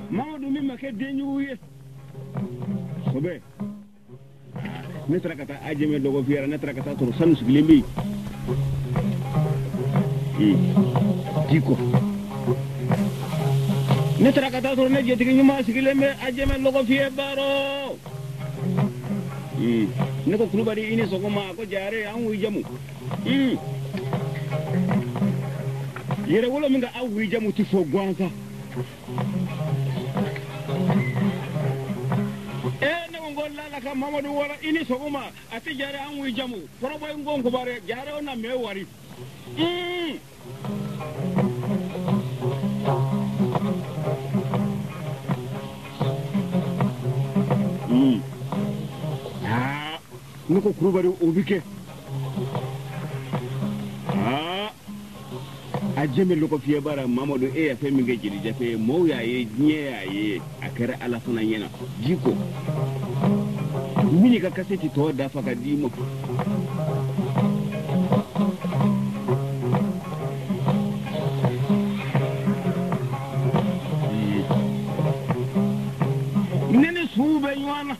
Mamadu min ma kɛ denjugu ye sɔbɛ ne taara ka taa Ajɛmɛ dɔgɔfiyara ne taara ka taa sɔrɔ sanu sigilen bɛ yen Diko ne taara ka taa sɔrɔ ne jatigi ɲuman sigilen bɛ Ajɛmɛ lɔgɔfiyɛ baaro ne ko Kulubali i ni sɔgɔma a ko jare an k'u jamu yɛrɛwolo min ka aw k'u jamu ti fɔ gansan ne ko lala ka Mamadu wara i ni sɔgɔma a tɛ jare an k'u jamu kɔrɔbɔ in ko nkobare jare o na mɛ wari ne ko Kulubali o bɛ kɛ Ajɛmɛ lɔgɔfiyɛ baara Mamadu e ye fɛn min kɛ jeli jafe ye mɔɔw y'a ye diɲɛ y'a ye a kɛra Ala fana ɲɛna Diko n bɛn'i ka kasɛti tɔ dafa ka d'i ma ne ni suw bɛ ɲɔgɔn na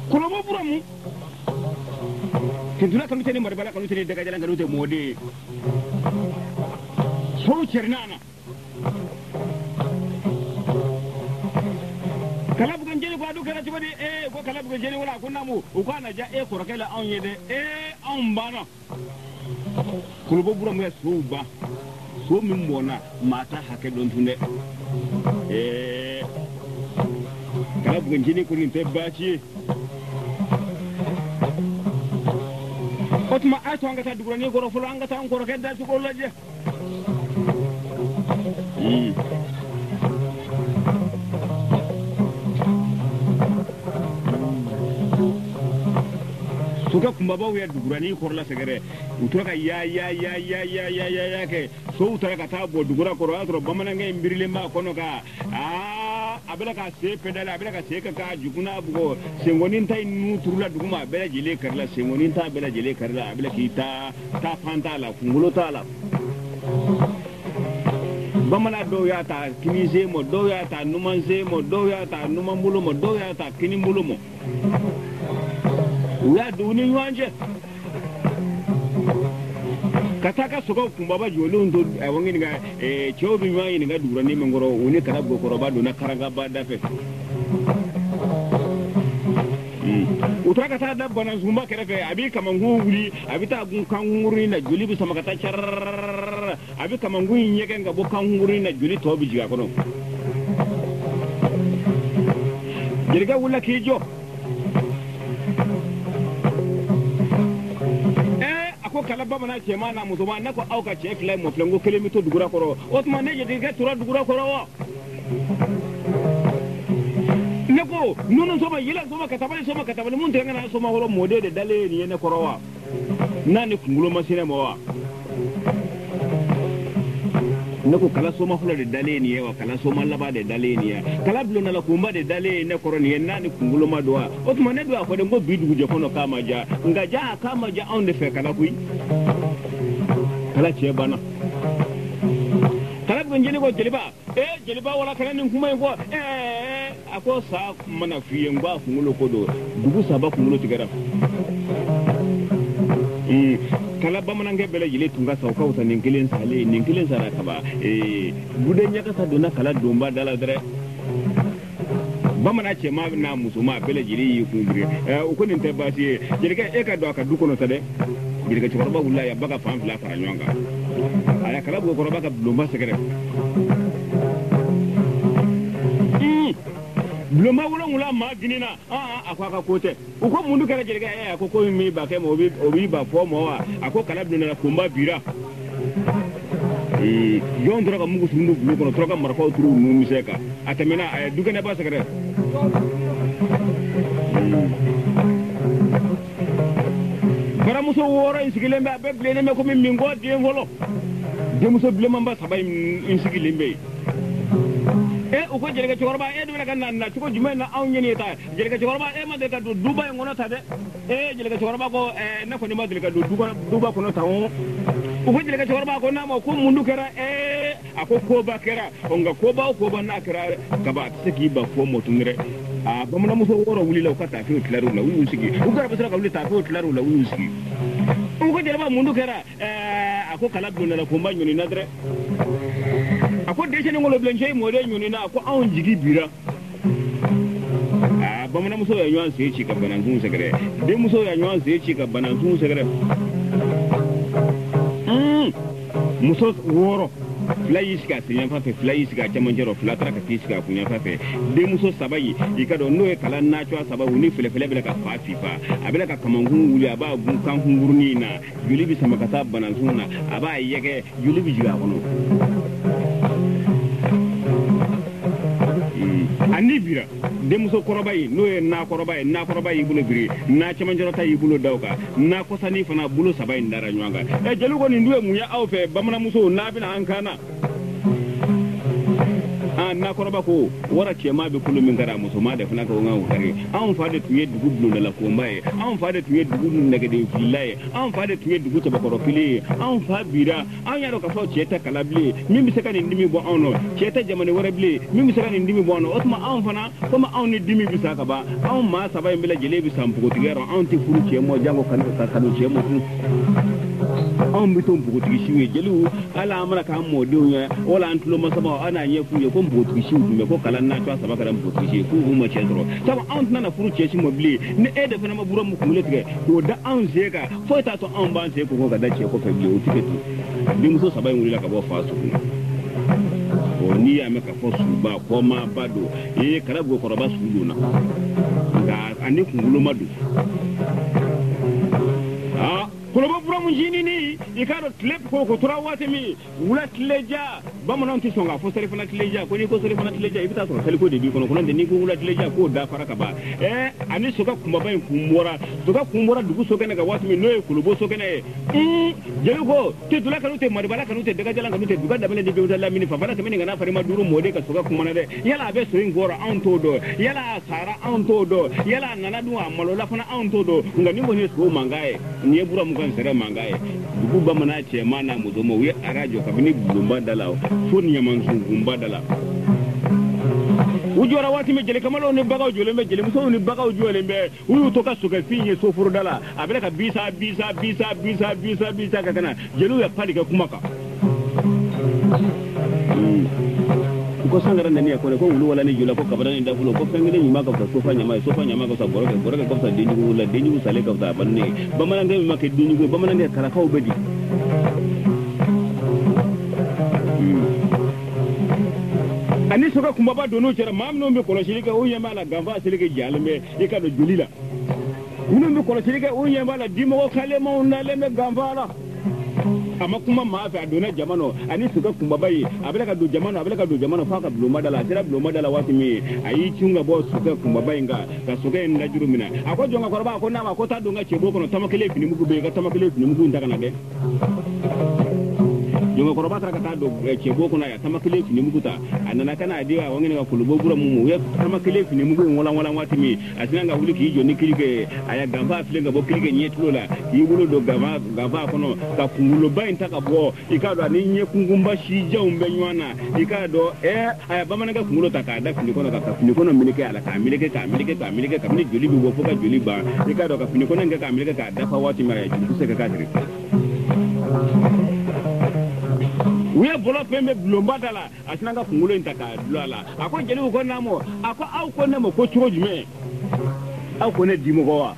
Kolobo Buramu Tintula kanu tɛ ni maribala kanu tɛ ni dagajalan kanu tɛ mɔden ye sow cɛrinna na Kalabugu jeli ko a dun kɛra cogo di ko Kalabugu jeli wala ko naamu u k'a na diya e kɔrɔkɛ la anw ye dɛ anw banna Kolobo Buramu ye sow ban so min mɔnna maa t'a hakɛ dɔn tun dɛ Kalabugu jeli ko nin tɛ baasi ye o tuma a to an ka taa duguranin kɔrɔ fɔlɔ an ka taa an kɔrɔkɛ dacogo lajɛ sokɛ kunbabaw ye duguranin kɔrɔla sɛgɛrɛ u tora ka ya ya ya ya ya ya ya ya kɛ sow taara ka taa bɔ dugura kɔrɔ o y'a sɔrɔ bamanankɛ in birilen b'a kɔnɔ kan a bɛna ka sen pɛdale a bɛna ka sen kɛ k'a jukunna bugɔ senkɔni ta in nun turula duguma a bɛɛ lajɛlen karila senkɔni ta bɛɛ lajɛlen karila a bɛna k'i ta ta fan t'a la kunkolo t'a la bamanan dɔw y'a ta kinisen ma dɔw y'a ta numansen ma dɔw y'a ta numanbolo ma dɔw y'a ta kinibolo ma u y'a don u ni ɲɔgɔn cɛ ka taa ka sokɛw kunbaba jɔlenw to awɔ ɲininka cɛw bɛ ɲɔgɔn ɲininka duguranin min kɔrɔ u ni Kalabugukɔrɔba donna Karangaba da fɛ u taara ka taa da banasunba kɛrɛfɛ a b'i kamankun wuli a bɛ taa gun kankunkurunin na joli bɛ sama ka taa cararara a bɛ kamankun in ɲɛgɛn ka bɔ kankunkurunin na joli tɔ bɛ jigin a kɔnɔ jelikɛ wulila k'i jɔ a ko kala bamanan cɛman n'a musoman ne ko aw ka cɛ fila ye mɔ filɛ n ko kelen bɛ to dugura kɔrɔ o tuma ne jelikɛ tora dugura kɔrɔ wa ne ko nunu soma yɛlɛ soma katabali soma katabali mun tigɛ kana soma kɔrɔ mɔden de dalen ye nin ye ne kɔrɔ wa n'a ni kunkolo ma se ne ma wa ne ko kala soma fɔlɔ de dalen ye nin ye wa kala soma laban de dalen ye nin ye kala bulondala kunba de dalen ye ne kɔrɔ nin ye n'a ni kunkolo ma don wa o tuma ne don a fɔ de n ko bi dugujɛ kɔnɔ k'a ma ja nka ja k'a ma ja anw de fɛ kala koyi kala cɛ banna Kalabugu jeli ko jeliba jeliba wala kana nin kuma in fɔ a ko sa mana f'i ye n ko a kunkolo ko don dugu saba kunkolo tigɛra kala bamanankɛ bɛɛ lajɛlen tun ka sa o ka fisa nin kelen salen nin kelen sara kaba guden ɲagasa donna kala donba da la dɛrɛ bamanan cɛman n'a musoman bɛɛ lajɛlen y'i kun biri u ko nin tɛ baasi ye jelikɛ e ka don a ka du kɔnɔ sa dɛ jelikɛ cɛkɔrɔba wulila a ba ka fan fila fara ɲɔgɔn kan a y'a Kalabugukɔrɔba ka bulonba sɛgɛrɛ bulonba wolonwula maa gininna a ko a ka ko tɛ u ko mun dun kɛra jelikɛ a ko ko min ba kɛ ma o b'i ba fɔ ma wa a ko kala bulondala kunba bira jɔn tora ka mugu turu bulon kɔnɔ tora ka marifaw turu nun misɛn kan a tɛmɛna a ye dukɛnɛba sɛgɛrɛ baramuso wɔɔrɔ in sigilen bɛ a bɛɛ bilennen bɛ komi minkɔ den fɔlɔ Denmuso bilenmanba saba in sigilen bɛ yen. U ko jelikɛ cɛkɔrɔba e dun bɛna ka na cogo jumɛn na anw ɲɛ ta jelikɛ cɛkɔrɔba e ma deli ka don duba in kɔnɔ ta dɛ jelikɛ cɛkɔrɔba ko ne kɔni ma deli ka don duba kɔnɔ ta o u ko jelikɛ cɛkɔrɔba ko n'a ma ko mun dun kɛra a ko koba kɛra nka koba o koba n'a kɛra kaba a tɛ se k'i ban fɔ mɔ tun dɛ a bamananmuso wɔɔrɔ wulila u ka taafew tilar'u la u y'u sigi u garaba sera ka wuli taafew tilar'u la u y'u sigi u ko jeliba mun dun kɛra a ko kala donna la ko n ba ɲɔni na dɛ a ko dɛsɛni ngolo bilencɛ mɔden ɲɔni na a ko anw jigi bira a bamananmuso ye ɲɔgɔn sen ci ka banankun sɛgɛrɛ denmuso ye ɲɔgɔn sen ci ka banankun sɛgɛrɛ muso wɔɔrɔ fila y'i sigi a sen yanfan fɛ fila y'i sigi a cɛmancɛ rɔ fila taara ka t'i sigi a kun yanfan fɛ denmuso saba yi i ka dɔn n'o ye kala nacoya saba u ni fɛlɛfɛlɛ bɛ ka fa fifa a bɛ ka kamankun wuli a b'a gun kan kunkurunin na joli bɛ sama ka taa banankun na a b'a yɛgɛ joli bɛ jigin a kɔnɔ a ni bira denmuso kɔrɔba in n'o ye nakɔrɔba ye nakɔrɔba y'i bolo biri na cɛmancɛrɔ ta y'i bolo da o kan na kɔsani fana bolo saba in dara ɲɔgɔn kan jeliw ko nin dun ye mun ye aw fɛ bamananmusow n'a bɛna an kan na nakɔrɔba ko wara cɛman bɛ kolo min kari a musoman de fana ka kan k'o kari anw fa de tun ye dugu bulondala konba ye anw fa de tun ye dugu nɛgɛden filila ye anw fa de tun ye dugu cɛbakɔrɔ kelen ye anw fa bira anw y'a dɔn k'a fɔ cɛ tɛ kala bilen min bɛ se ka nin dimi bɔ anw nɔ cɛ tɛ jamana wɛrɛ bilen min bɛ se ka nin dimi bɔ anw nɔ o tuma anw fana komi anw ni dimi bɛ sa ka ban anw maa saba in bɛɛ lajɛlen bɛ sa npogotigiya rɔ anw tɛ furu cɛ mɔ jango ka kanu cɛ mɔ tun anw bɛ to npogotigi siw ye jeliw hali an mana k'an mɔdenw ye wala an tulomasamaw an n'a ɲɛf'u ye ko npogotigi siw tun bɛ ko kala nacoya saba kɛra npogotigi si ye k'u ma cɛ sɔrɔ sabu anw tɛna na furu cɛ si ma bilen ni e de fana ma buramu kunkolo tigɛ k'o da anw sen kan foyi t'a to anw b'an sen koko ka da cɛ kɔfɛ bilen o tɛ kɛ ten denmuso saba in wulila ka bɔ fa so kɔnɔ ɔ n'i y'a mɛn k'a fɔ suba kɔmaba don ee karabugukɔrɔba su donna nka ani kunkolo ma don koloba buramu ncinin i k'a dɔn tile ko tora waati min wula tileja bamananw tɛ sɔn k'a fɔ selifana tileja ko n'i ko selifana tileja i bɛ taa sɔrɔ seliko de b'i kɔnɔ kɔnɔ tɛ n'i ko wula tileja k'o dafara ka ban ani sokɛ kunbaba in kun bɔra sokɛ kun bɔra dugu sokɛnɛ kan waati min n'o ye kolobo sokɛnɛ ye jeliw ko tetula kanu tɛ maribala kanu tɛ dagajalan kanu tɛ duga daminɛ ni bɛnta lamini fafala kɛmɛ ni kana farima duuru mɔden ka sokɛ kumana dɛ yala a bɛ so in kɔrɔ anw t'o dɔn yala a sara anw t'o dɔn yala a nana dun a malola fana anw t'o dɔn nka nin kɔni ye so mankan ye nin ye buramu ka nsɛrɛ mankan ye dugu bamanan cɛman n'a musoman u ye ara jɔ kabini bulonba da la fo ɲamansunkunba da la u jɔra waati min jelikamalenw ni bagaw jɔlen bɛ jelimusow ni bagaw jɔlen bɛ u y'u to ka sokɛfin ye soforoda la a bɛ ka bisa bisa bisa bisa bisa bisa ka kana jeliw ye pali kɛ kuma kan u ko sankara nani ya kɔnɛ ko wulu wala ni jula ko kabara ni dafulo ko fɛn kelen ɲuman ka fisa sofa ɲama ye sofa ɲama ka fisa bɔrɔkɛ bɔrɔkɛ ka fisa denjugu la denjugu salen ka fisa a banni ye bamanankɛ min ma kɛ denjugu ye bamanankɛ karakaw bɛ di ani sokɛ kunbaba donn'u cɛra maa minnu bɛ kɔlɔsili kɛ u ɲɛ b'a la ganfa seleke jalen bɛ i ka don joli la minnu bɛ kɔlɔsili kɛ u ɲɛ b'a la dimɔgɔ kalemaw nalen bɛ ganfa la a ma kuma maa fɛ a donna jama nɔ ani sokɛ kunbaba ye a bɛ ka don jama nɔ a bɛ ka don jama nɔ f'a ka bulonba da la a sera bulonba da la waati min a y'i cun ka bɔ sokɛ kunbaba in kan ka sokɛ in lajuru minɛ a ko jɔnkakɔrɔba a ko n'a ma ko taa don n ka cɛbo kɔnɔ tama kelen finimugu bɛ yen ka tama kelen finimugu in ta ka na dɛ jɔnkakɔrɔba taara ka taa don cɛbo kɔnɔ a tama kelen finimugu ta a nana ka n'a di a wangene ka kolobo buramu ma u ye tama kelen finimugu in walanwalan waati min a sinna ka wuli k'i jɔ ni kirike a ya ganfa filen ka bɔ kirike ɲɛ tulo la k'i bolo don ganfa kɔnɔ ka kunkoloba in ta ka bɔ i k'a dɔn ani ɲɛ kunkunba sijanw bɛ ɲɔgɔn na i k'a dɔn a ya bamanankɛ kunkolo ta k'a da fini kɔnɔ ka fini kɔnɔ meleke a la k'a meleke k'a meleke k'a meleke kabini joli bɛ bɔ fo ka joli ban i k'a dɔn ka fini kɔnɔ in kɛ k'a meleke k'a dafa waati min a ye jurukisɛ kɛ k'a siri u ye bɔlɔ fɛn bɛ bulonba da la a sinna ka kunkolo in ta k'a dulon a la a ko jeliw ko naamu a ko aw ko ne ma ko cogo jumɛn aw ko ne dimɔgɔ wa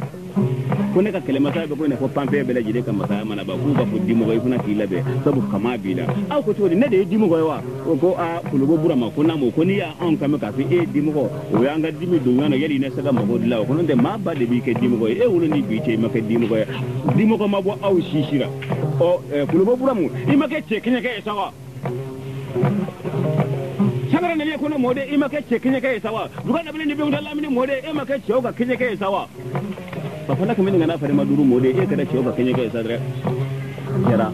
ko ne ka kɛlɛmasaya bɛ ko i n'a fɔ panfɛ bɛɛ lajɛlen ka masaya mana ban k'u b'a fɔ dimɔgɔ i fana k'i labɛn sabu kama b'i la aw ko cogo di ne de ye dimɔgɔ ye wa o ko a kolobo burama ko naamu ko n'i y'anw kan k'a fɔ e ye dimɔgɔ o y'an ka dimi don ɲɔgɔn na yali i na se ka mago dilan o ko n'o tɛ maa ba de b'i kɛ dimɔgɔ ye e wolo ni bi cɛ i ma kɛ dimɔgɔ ye dimɔgɔ ma bɔ aw si si la ɔ kolobo buramu i ma kɛ cɛ kɛɲɛkɛ ye sa wa sankara nali ye ko ne mɔden i ma kɛ cɛ kɛɲɛkɛ ye sa wa duga dabili ni bɛnta lamini mɔden e ma kɛ cɛw ka kɛɲɛkɛ ye sa wa fafana kɛmɛ ni kana farima duuru mɔden e kɛra cɛw ka kɛɲɛkɛ ye sa dɛ jara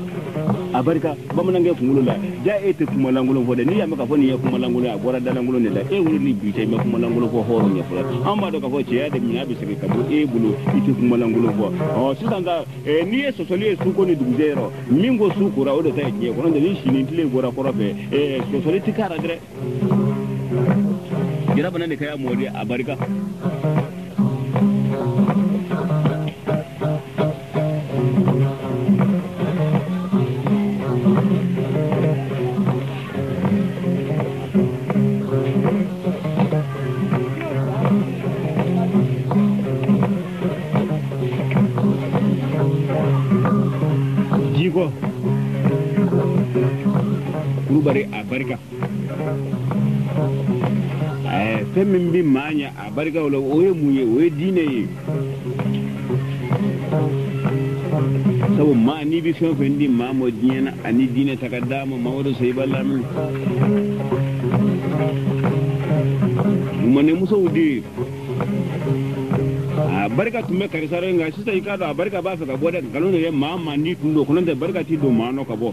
A barika bamanankɛ kunkolo la ja e tɛ kuma lankolon fɔ dɛ n'i y'a mɛn k'a fɔ nin ye kuma lankolon ye a bɔra dalankolon de la e wolo ni bi cɛ i ma kuma lankolon fɔ hɔrɔn ɲɛ fɔlɔ an b'a dɔn k'a fɔ cɛya de minɛ bɛ segin ka bɔ e bolo i tɛ kuma lankolon fɔ ɔ sisan ka n'i ye sɔsɔli ye su ko ni dugujɛ yɔrɔ min ko su kora o de ta ye tiɲɛ kɔnɔ ni sini tile bɔra kɔrɔ fɛ sɔsɔli tɛ k'a la dɛ jarabana de kɛra mɔden a barika. Jiko Kulubali a barika fɛn min bɛ maa ɲɛ a barika o la o ye mun ye o ye diinɛ ye sabu maa n'i bɛ fɛn o fɛn di maa ma diɲɛ na ani diinɛ ta ka d'a ma Mamadu Seyiba Lamini mandenmusow de ye a barika tun bɛ karisa la nka sisan i k'a dɔn a barika b'a fɛ ka bɔ dɛ nkalon de ye maa maa n'i tun don kɔnɔ tɛ barika t'i don maa nɔ ka bɔ.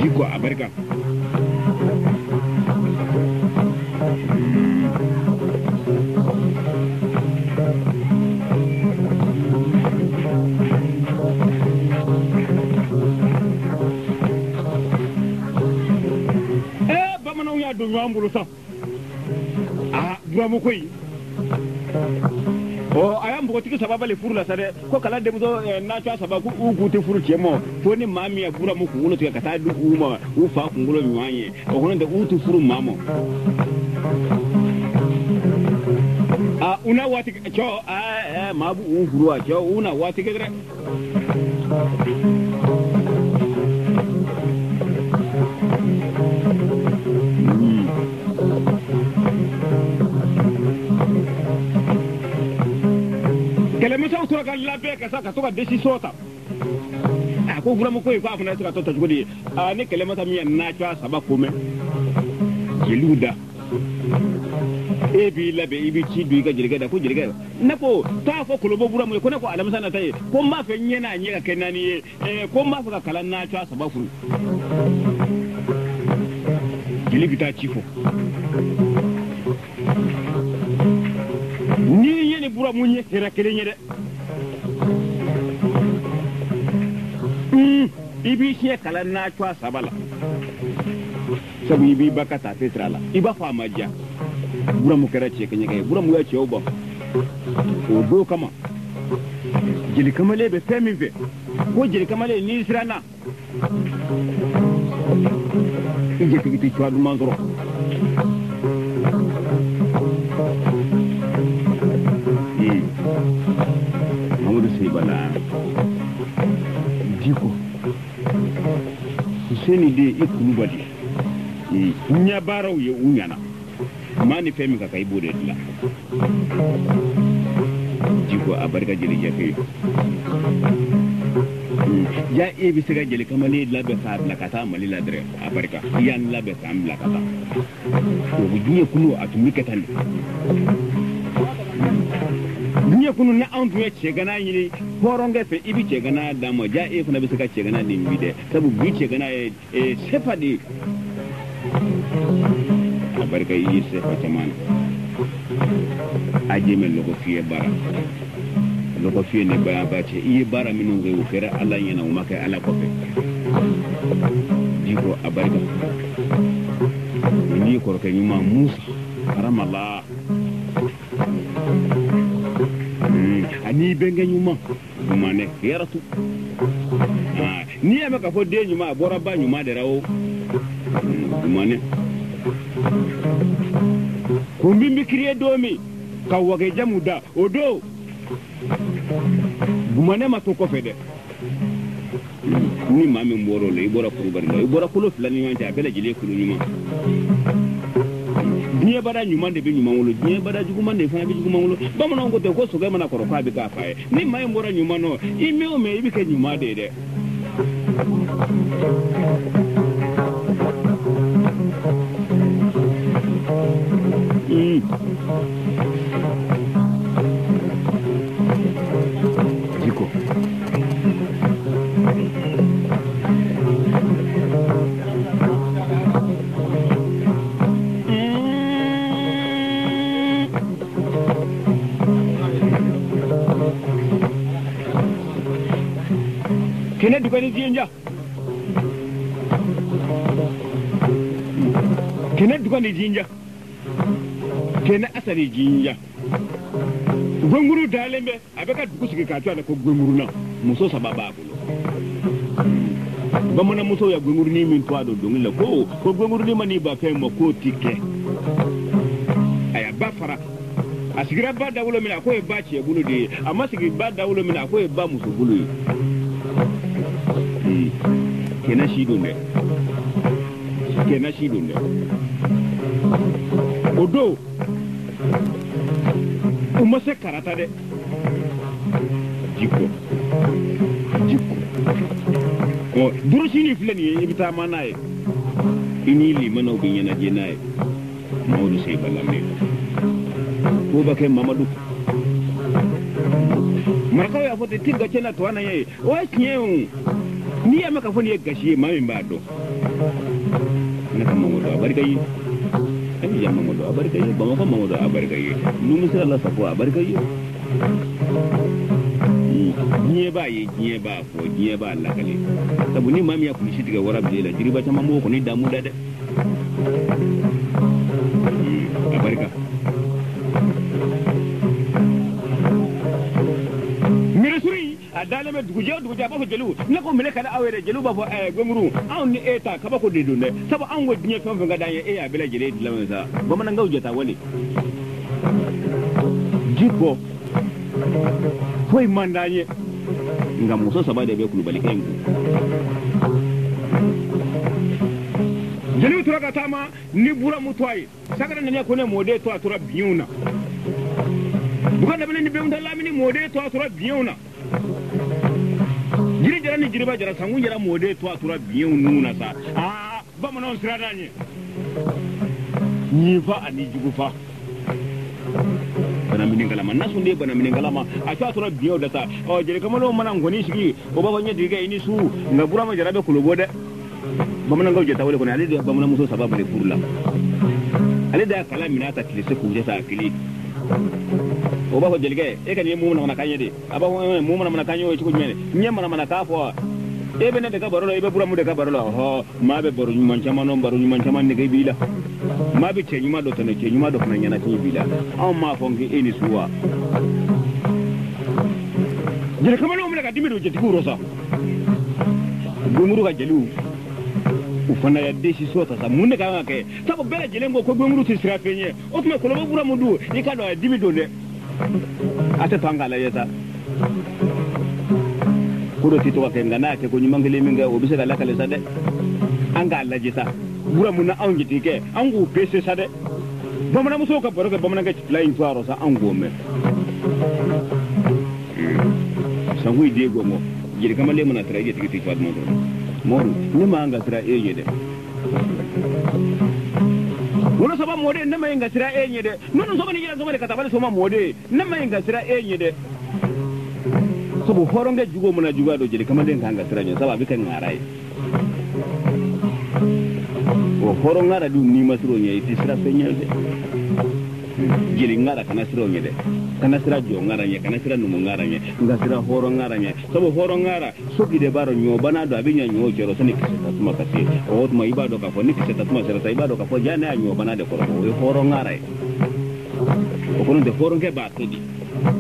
Jiko a barika. Bamananw y'a don ɲɔgɔn bolo sa aa buramu ko in ɔ a y'a npogotigi saba bali furu la sa dɛ ko kala denmuso n'a saba ko u k'u tɛ furu cɛ ma fo ni maa min ye buramu kunkolo tigɛ ka taa di u ma u fa kunkolo ɲuman ye o kɔnɔ tɛ u tɛ furu maa ma aa u na waati cɛ aa maa b'u furu wa cɛ u na waati kɛ dɛ. Kɛlɛmasaw tora ka labɛn ka sa ka to ka décision ta a ko buramu ko in ko a fana se ka to ta cogo di ye aa ni kɛlɛmasa min ye n'a saba ko mɛn jeliw da e b'i labɛn i bɛ ci don i ka jelikɛ da ko jelikɛ ne ko taa fɔ kolobo buramu ye ko ne ko alamisa nata ye ko n b'a fɛ ɲɛ n'a ɲɛ ka kɛ naani ye ko n b'a fɛ ka kalan n'a saba furu jeli bɛ taa ci fɔ n'i ye ni buramu ye hɛrɛ kelen ye dɛ i b'i siɲɛ kalan n'a saba la sabu i b'i ba ka taafe sira la i b'a fɔ a ma diya buramu kɛra cɛ kɛɲɛkɛ ye buramu ye cɛw ban o don kama jeli kamalen bɛ fɛn min fɛ ko jeli kamalen n'i siranna i jatigi tɛ cogoya duman sɔrɔ. Mamadu Seyiba la Diko Huseni de i Kulubali ɲɛbaaraw ye u ɲɛna maa ni fɛn min ka kan i b'o de dilan Diko a barika jeli jate ja e bɛ se ka jeli kamalen labɛn k'a bila ka taa Mali la dɛrɛ a barika i y'an labɛn k'an bila ka taa o bɛ diɲɛ kunu a tun bɛ kɛ tan de diɲɛ kunu ni anw tun ye cɛgana ɲini hɔrɔnkɛ fɛ i bɛ cɛgana d'a ma ja e fana bɛ se ka cɛgana nin bi dɛ sabu bi cɛgana ye sefa de ye a barika i ye sefa caman na a jɛmɛ lɔgɔ fiyɛ baara lɔgɔ fiyɛ ni bayaba cɛ i ye baara minnu kɛ o kɛra ala ɲɛna o ma kɛ ala kɔfɛ Diko a barika n'i ye kɔrɔkɛ ɲuman Musa haramala ani bɛnkɛ ɲuman ɲumanɛ hɛrɛtu n'i y'a mɛn k'a fɔ den ɲuman a bɔra ba ɲuman de la o ɲumanɛ kun min bɛ kiriye don min ka wagɛjamu da o don gumanɛ ma to kɔfɛ dɛ ni maa min bɔra o la i bɔra Kulubali la i bɔra kolo fila ni ɲɔgɔn cɛ a bɛɛ lajɛlen ye kolo ɲuman diɲɛ baara ɲuman de bɛ ɲuman wolo diɲɛ baara juguman de fana bɛ juguman wolo bamananw ko ten ko sokɛ mana kɔrɔ k'a bɛ k'a fa ye ni maa in bɔra ɲuman nɔ i mɛn o mɛn i bɛ kɛ ɲuman de ye dɛ. Kɛnɛ dugani jinja kɛnɛ dugani jinja kɛnɛ asali jinja gonguru dalen bɛ a bɛ ka dugu sigi k'a to a la ko gonguruna muso saba b'a bolo bamananmusow ya gongurunin min to a don dɔnkili la ko ko gongurunin ma n'i ba fɛn ma k'o ti kɛ a y'a ba fara a sigira ba dawolo min na a k'o ye ba cɛ bolo de ye a ma sigi ba dawolo min na a k'o ye ba muso bolo ye kɛnɛ si don dɛ kɛnɛ si don dɛ o don u ma se karata dɛ jiko jiko ɔ burusini filɛ nin ye i bɛ taa ma n'a ye i ni limanaw bɛ ɲɛnajɛ n'a ye Mamadu Seba lamɛn ko b'a kɛ Mamadu marakaw y'a fɔ ten ti gacɛ na to na ye o ye tiɲɛ ye o n'i y'a mɛn k'a fɔ nin ye gasi ye maa min b'a dɔn ne ka Mamadu a barika ye Abidjan Mamadu a barika ye Bamakɔ Mamadu a barika ye Numusira la Safo a barika ye diɲɛ b'a ye diɲɛ b'a fɔ diɲɛ b'a lakale sabu ni maa min y'a kulisi tigɛ wara bilen la jiriba caman b'o kɔni damu da dɛ a barika miirisuri a dalen bɛ dugujɛ o dugujɛ a b'a fɔ jeliw ne ko minɛ ka di aw yɛrɛ jeliw b'a fɔ ɛɛ gonguru anw ni e ta kabako de don dɛ sabu anw ko diɲɛ fɛn o fɛn ka d'an ye e y'a bɛɛ lajɛlen dilan sa bamanankaw jata wale ji kɔ foyi man d'an ye nka muso saba de bɛ kulubalikɛ in kun jeliw tora ka taama ni buramu to a ye sagara nana ko ne mɔden to a tora biɲɛw na buka dabini ni bɛnta lamini mɔden to a tora biɲɛw na jiri jara ni jiriba jara sankun jara mɔden to a tora biɲɛw nun na sa aa bamananw siranna ɲɛ ɲinfa ani jugufa banamini kalama nasun de banamini kalama a to a tora biɲɛw da sa ɔ jeli kamalenw mana nkɔni sigi o b'a fɔ ɲɛ digikɛ i ni su nka burama jara bɛ kolo bɔ dɛ bamanankaw jata wale kɔni ale de ye bamananmuso saba bali furu la ale de y'a kala minɛ a ta tile se k'u sa a kelen o b'a fɔ jelikɛ e ka nin ye mun manamanakan ye de a b'a fɔ mun manamanakan ye o ye cogo jumɛn n ye manamanakan fɔ e bɛ ne de ka baro la i bɛ buramu de ka baro la ɔhɔ maa bɛ baro ɲuman caman dɔn baro ɲuman caman nege b'i la maa bɛ cɛ ɲuman dɔ tɛmɛ cɛ ɲuman dɔ fana ɲɛnafin b'i la anw m'a fɔ k'e ni su wa jeli kamalenw minɛ ka dimi don jatigiw rɔ sa gonguru ka jeliw u fana ya décision ta sa mun de kan ka kɛ sabu bɛɛ lajɛlen ko ko gonguru tɛ sira fɛn ye o tuma kolobo buramu dun i ka dɔn a ye dimi don dɛ a tɛ to an k'a lajɛ sa ko dɔ tɛ to ka kɛ nka n'a y'a kɛ ko ɲuman kelen min kɛ o bɛ se ka lakale sa dɛ an k'a lajɛ sa buramu na anw jatigikɛ an k'u pese sa dɛ bamananmusow ka baro kɛ bamanankɛ fila in to a rɔ sa an k'o mɛn sanku den gɔngɔ jeli kamalen mana sira i jatigi tɛ fa tuma dɔ mɔru ne ma an ka sira e ɲɛ dɛ wolo saba mɔden ne ma ɲi ka sira e ɲɛ dɛ nunu sɔgɔ ni yɛrɛ sɔgɔ de ka tabali sɔma mɔden ne ma ɲi ka sira e ɲɛ dɛ sabu hɔrɔnkɛ jugu mana juguya dɔ jeli kamalen kan ka sira ɲɛ sabu a bɛ kɛ ŋara ye o hɔrɔn ŋara dun n'i ma sira o ɲɛ i tɛ sira fɛn ɲɛ dɛ jeli ŋara kana sira o ɲɛ dɛ kana sira jɔ ŋara ɲɛ kana sira numu ŋara ɲɛ nka sira hɔrɔn ŋara ɲɛ sabu hɔrɔn ŋara soki de b'a dɔn ɲɔbana don a bɛ ɲɛ ɲɔ cɛrɔ sani kisɛ tasuma ka se o tuma i b'a dɔn k'a fɔ ni kisɛ tasuma sera sa i b'a dɔn k'a fɔ ja ne y'a ɲɔbana de kɔrɔ o ye hɔrɔn ŋara ye o kɔnɔ tɛ hɔrɔnkɛ b'a kɛ di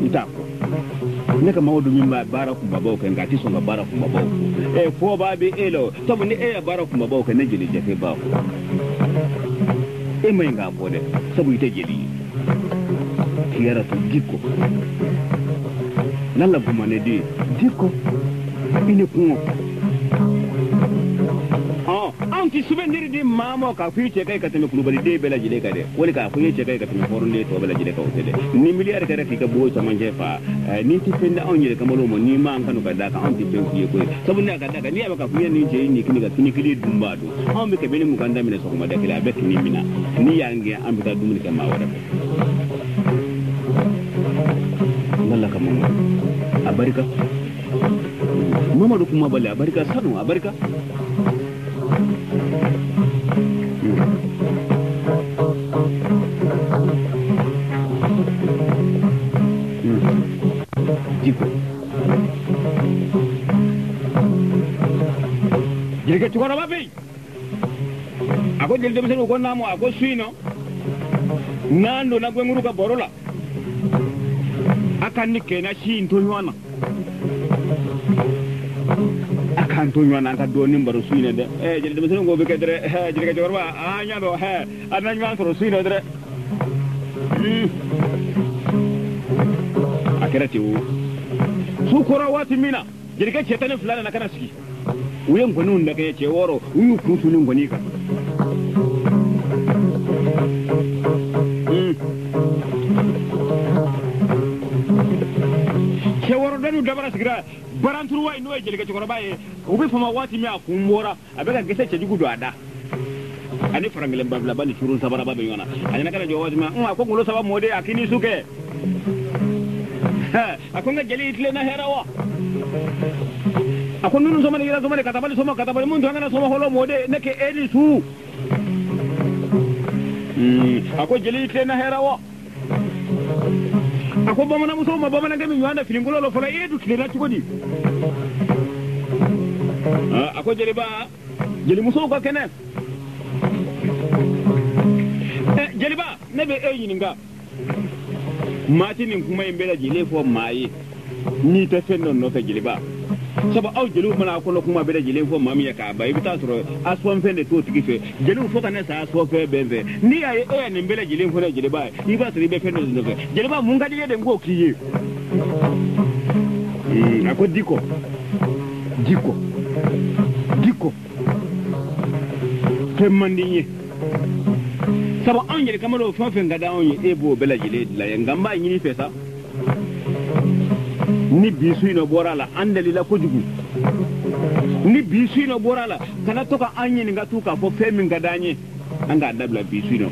n t'a fɔ ne ka Mamadu min b'a baara kunbabaw kɛ nka a tɛ sɔn ka baara kunbabaw fɔ ɛ fɔba bɛ e la o sabu ni e ya baara kunbabaw kɛ ne jeli jate b'a fɔ e ma ɲi k'a fɔ dɛ sabu i tɛ jeli ye kiyara to dikko lalla gumane de dikko ine kuŋo anw ti souvenir di maa ma k'a fɔ i cɛ ka ɲi ka tɛmɛ kulubali den bɛɛ lajɛlen kan dɛ wali k'a fɔ i cɛ ka ɲi ka tɛmɛ hɔrɔnden tɔ bɛɛ lajɛlen kan o tɛ dɛ ni miliyari kɛra k'i ka bugo camancɛ fa n'i tɛ fɛn di anw yɛrɛ kamalenw ma n'i m'an kanu ka d'a kan anw tɛ fɛn f'i ye koyi sabu n'a ka d'a kan n'i y'a mɛn k'a fɔ i ye nin cɛ ye nin kini ka kini kelen dun b'a dun anw bɛ 120 daminɛ sɔgɔmada kelen a bɛ kini min na n'i y'an gɛn an bɛ taa dumuni kɛ maa wɛrɛ fɛ Lalla ka Mamadu a barika Mamadu kuma bali a barika sanu a barika Diko Jelikɛ cɛkɔrɔba bɛ yen. A ko jeli denmisɛnninw ko naamu, a ko su in nɔ n'an donna Gɛnkuru ka baro la, a ka ni kɛnɛ si in to ɲɔgɔn na, a k'an to ɲɔgɔn na, an ka dɔɔnin baro su in na dɛ. Jeli denmisɛnninw ko bɛ kɛ dɛrɛ. Jelikɛ cɛkɔrɔba, an y'a dɔn an na ɲɔgɔn sɔrɔ su in na dɛrɛ. A kɛra ten o. Su kora waati min na, jelikɛ cɛ 12 nana ka na sigi. U ye nkɔniw dakɛɲɛ, cɛ 6, u y'u kun su ni nkɔni kan. Cɛ 6 dɔnniw dabara sigira baranturuwa in, n'o ye jelikɛ cɛkɔrɔba ye. U bɛ fama waati min, a kun bɔra, a bɛ ka gɛsɛ cɛjugu don a da. Ani farankelen babilaba ni surun sabaraba bɛ ɲɔgɔn na. A nana ka na jɔ waati min, a ko ngolo saba mɔden, a k'i ni su kɛ. A ko n ka jeli, i tilenna hɛrɛ wa? A ko nunu sɔmani yɛrɛ sɔmani katabali sɔmɔ katabali mun to an kana sɔmɔ fɔlɔ mɔden, ne kɛ e ni su. A ko jeli, i tilenna hɛrɛ wa? A ko bamananmusow ma bamanankɛ min ɲɔgɔn da finikolon la fɔlɔ, e dun tilenna cogo di? A ko jeliba, jelimusow ka kɛnɛ. Jeliba, ne bɛ e ɲininka. Maa tɛ nin kuma in bɛɛ lajɛlen fɔ maa ye n'i tɛ fɛn dɔ nɔfɛ jeliba. Sabu aw jeliw mana a kɔnɔ kuma bɛɛ lajɛlen fɔ maa min ye k'a ban, i bɛ taa sɔrɔ a sɔnfɛn de t'o tigi fɛ. Jeliw fo ka ne sa a sɔnfɛn bɛɛ fɛ. N'i y'a ye e ye nin bɛɛ lajɛlen fɔ ne jeliba ye, i b'a sɔrɔ i bɛ fɛn dɔ de nɔfɛ. Jeliba, mun ka di e de n k'o k'i ye? A ko dikɔ, dikɔ, dikɔ, fɛn man di n ye. Sabu anw yɛrɛ kama fɛn o fɛn ka di anw ye, e b'o bɛɛ lajɛlen dilan ye. Nka n b'a ɲini fɛ sa, ni bi su in nɔ bɔra a la, an dalila kojugu. Ni bi su in nɔ bɔra a la, kana to ka an ɲininka tun k'a fɔ fɛn min ka d'an ye, an k'a dabila bi su in nɔ.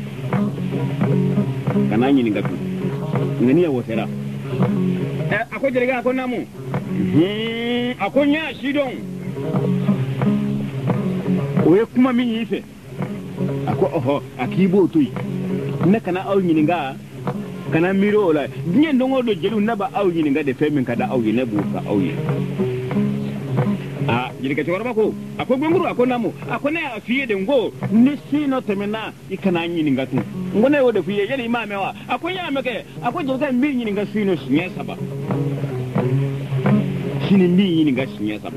Kana an ɲininka tun. Nka n'i y'a wɔsɛra. A ko jelikɛ, a ko naamu. A ko n y'a si dɔn. O ye kuma min y'i fɛ. A ko ɔhɔ, a k'i b'o to yen. Ne kana aw ɲininka, kana miiri o la. Diɲɛ don o don jeliw, ne b'aw ɲininka de fɛn min ka di aw ye, ne b'o fɔ aw ye. Jelikɛ cɛkɔrɔba ko, a ko Gɛnkuru, a ko naamu. A ko ne y'a f'i ye de, n ko ni su in nɔ tɛmɛna, i kana n ɲininka tun. N ko ne y'o de f'i ye, yali i m'a mɛn wa? A ko n y'a mɛn kɛ. A ko jelikɛ, n b'i ɲininka su in nɔ siɲɛ 3. Sini n b'i ɲininka siɲɛ 3.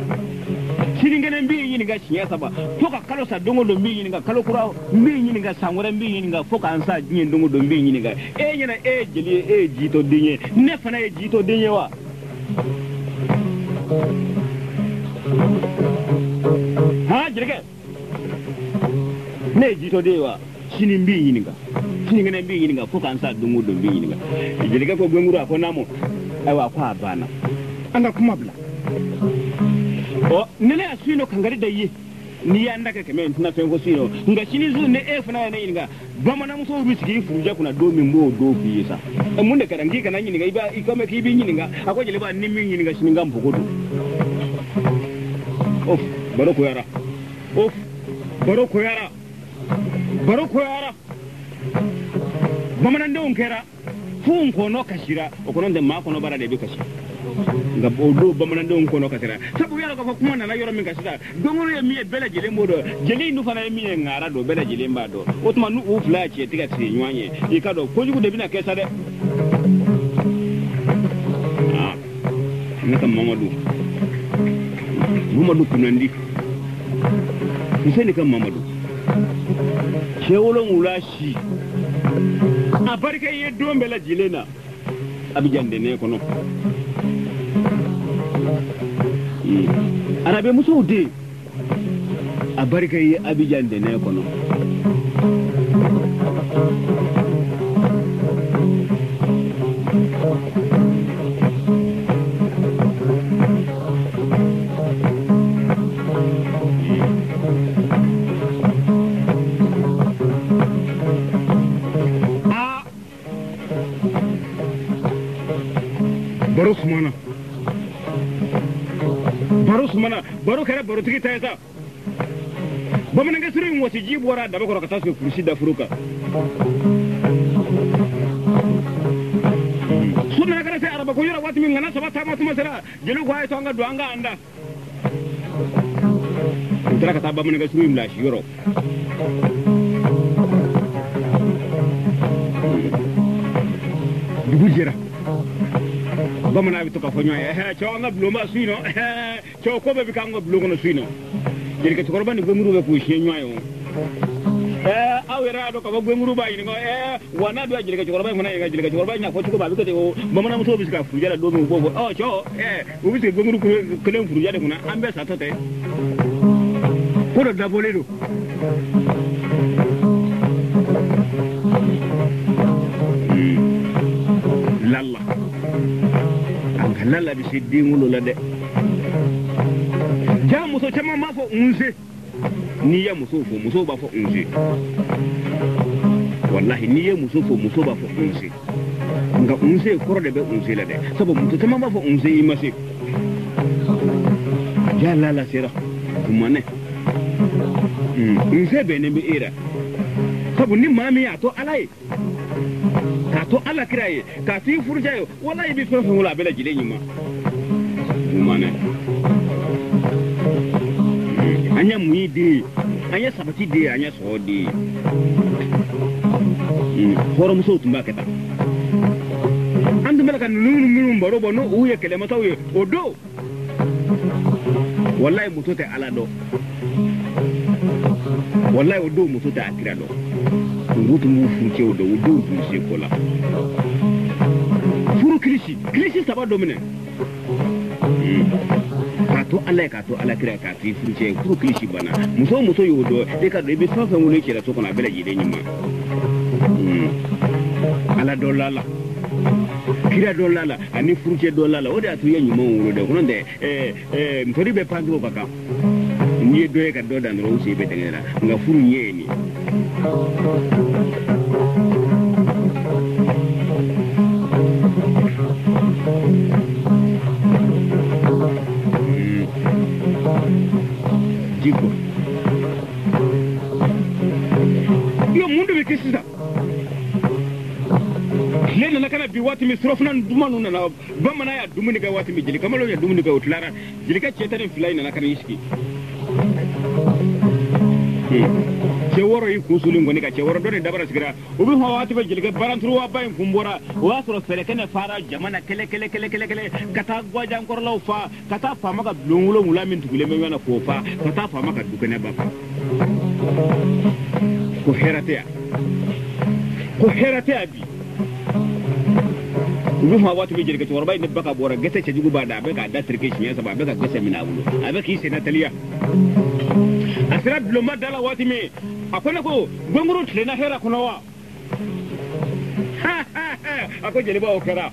Sinikɛnɛ n b'i ɲininka siɲɛ 3. Fo ka kalo sa don o don n b'i ɲininka, kalo kura n b'i ɲininka, san wɛrɛ n b'i ɲininka, fo k'an sa diɲɛ don o don n b'i ɲininka. E ɲɛna e ye jeli ye, e ye jitɔ den ye, ne fana ye jitɔ den ye wa? Han jelikɛ, ne ye jitɔ den ye wa? Sini n b'i ɲininka, sinikɛnɛ n b'i ɲininka, fo k'an sa don o don n b'i ɲininka. Jelikɛ ko Gɛnkuru, a ko naamu. Ayiwa, a ko a banna, an ka kuma bila. Ɔ, ni ne y'a su in nɔ kankari da i ye, n'i y'an da kɛ 100 n tɛna fɛn fɔ su in nɔ. Nka sini su ni e fana ye ne ɲininka, bamananmusow bɛ sigi i furujɛ kunna don min, n b'o don f'i ye sa. Mun de kɛra? N k'i kana ɲininka, i b'a i ko mɛn k'i b'i ɲininka. A ko jeliba, ni min ɲininka sini, n ka npogo don. Of, baro koyara. Of, baro koyara. Baro koyara. Bamanandenw kɛra f'u kɔnɔ kasira. O kɔnɔ tɛ maa kɔnɔbara de bɛ kasi. Nka o don bamanandenw kɔnɔ kasira. Sabu yala k'a fɔ kuma nana yɔrɔ min kan sisan, Gɛnkuru ye min ye bɛɛ lajɛlen b'o dɔn, jeli in dun fana ye min ye ŋara don, bɛɛ lajɛlen b'a dɔn. O tuma n'u u fila cɛ tɛ ka sigi ɲɔgɔn ye, i ka dɔn kojugu de bɛna kɛ sa dɛ. Ne ka Mamadu, Mamadu kunnandi, Fuseni ka Mamadu, cɛ 7 si, a barika ye don bɛɛ lajɛlen na Abijan dɛnɛ kɔnɔ. Arabe musow den, a barika ye Abijan dɛnɛ kɔnɔ. Baro sumana, baro sumana, baro kɛra barotigi ta ye sa. Bamanankɛ suru in wɔsiji bɔra a daba kɔrɔ ka taa sigi kurusi dafuru kan. Su nana ka na se araba ko yɔrɔ waati min, ŋana 3 taama tuma sera, jeliw ko a ye to an ka don an ka an da. U taara ka taa bamanankɛ suru in bila a siyɔrɔ. Dugu jɛra. Bamanan bɛ to ka fɔ ɲɔgɔn ye, cɛw an ka bulonba su in nɔ, cɛw ko bɛɛ bɛ k'an ka bulon kɔnɔ su in nɔ. Jelikɛ cɛkɔrɔba ni gwenkuru bɛ k'u siɲɛ ɲɔgɔn ye o. Aw yɛrɛ y'a dɔn k'a fɔ gwenkuru b'a ɲininka, wa n'a dun ye jelikɛ cɛkɔrɔba in fana ɲininka, jelikɛ cɛkɔrɔba in y'a fɔ cogo min a bɛ kɛ ten o. Bamananmusow bɛ se ka furujɛ la don min u b'o fɔ, cɛw, u bɛ se gwenkuru kelen furujɛ de kunna, an bɛɛ satɔ tɛ. Ko dɔ dabɔlen don. Lala. An ka lala bɛ se den wolo la dɛ. Ja muso caman b'a fɔ nse. N'i ye muso fo, musow b'a fɔ nse. Walahi n'i ye muso fo, muso b'a fɔ nse. Nka nse kɔrɔ de bɛ nse la dɛ. Sabu muso caman b'a fɔ nse i ma se. Ja lala sera. Kumanɛ. Nse bɛnnen bɛ e la. Sabu ni maa min y'a to Ala ye, k'a to Ala kira ye, k'a to i furucɛ ye, walahi i bɛ fɛn fɛn wolo a bɛɛ lajɛlen ɲuman. Kumanɛ. An ye mun den ye, an ye sabati den ye, an ye sɔrɔ den ye. Hɔrɔnmusow tun b'a kɛ tan. An tun bɛ ka ninnu minnu baro bɔ n'u ye kɛlɛmasaw ye o don. Walayi muso tɛ Ala dɔn. Walayi o don muso tɛ a kira dɔn. Olu tun b'u furucɛw dɔn, o denw tun se ko la. Furu kilisi, kilisi saba don minɛ. K'a to Ala ye, k'a to Ala kira ye, k'a to i furucɛ ye, furu kilisi banna. Muso o muso y'o dɔn, e ka dɔn i bɛ fɛn fɛn wolo i cɛla so kɔnɔ a bɛɛ lajɛlen ɲuman. Ala dɔ la la, kira dɔ la la, ani furucɛ dɔ la la, o de y'a to i ye ɲumanw wolo dɛ. Kɔnɔ tɛ, ntori bɛ pan cogo ka kan. N'i ye dɔ ye ka dɔ dan dɔrɔn, u sen bɛ dingɛ la. Nka furu ɲɛ ye nin ye. Jiko. Yo mun de bɛ kɛ sisan? Tile nana ka na bi waati min, surɔfana duman ninnu nana, bamanan y'a dumuni kɛ waati min, jeli kamalenw ye dumuni kɛ, o tilara. Jelikɛ cɛ 12 in nana ka n'i sigi. Cɛ wɔɔrɔ y'i kun sulen kɔni ka cɛ wɔɔrɔ dɔ de dabara sigira. U bɛ hɔn waati bɛɛ jelikɛ baranturuwaba in kun bɔra. O y'a sɔrɔ fɛrɛkɛnɛ fara jama na kɛlɛ kɛlɛ kɛlɛ kɛlɛ kɛlɛ ka taa gwajankɔrɔlaw fa, ka taa faama ka bulon 7 min tugulen bɛ ɲɔgɔn na k'o fa, ka taa faama ka dukɛnɛba fa. Ko hɛrɛ tɛ yan. Ko hɛrɛ tɛ yan bi. U bɛ hɔn waati bɛ jelikɛ cɛkɔrɔba in ni ba ka bɔra gɛsɛ cɛjugu b'a da, a bɛ k'a da tereke siɲɛ 3, a bɛ ka gɛsɛ minɛ a bolo, a bɛ k'i senna teliya. A sera bulonba da la waati min, a ko ne ko gɔngɔrɔ tilenna hɛrɛ kɔnɔ wa? A ko jeliba o kɛra.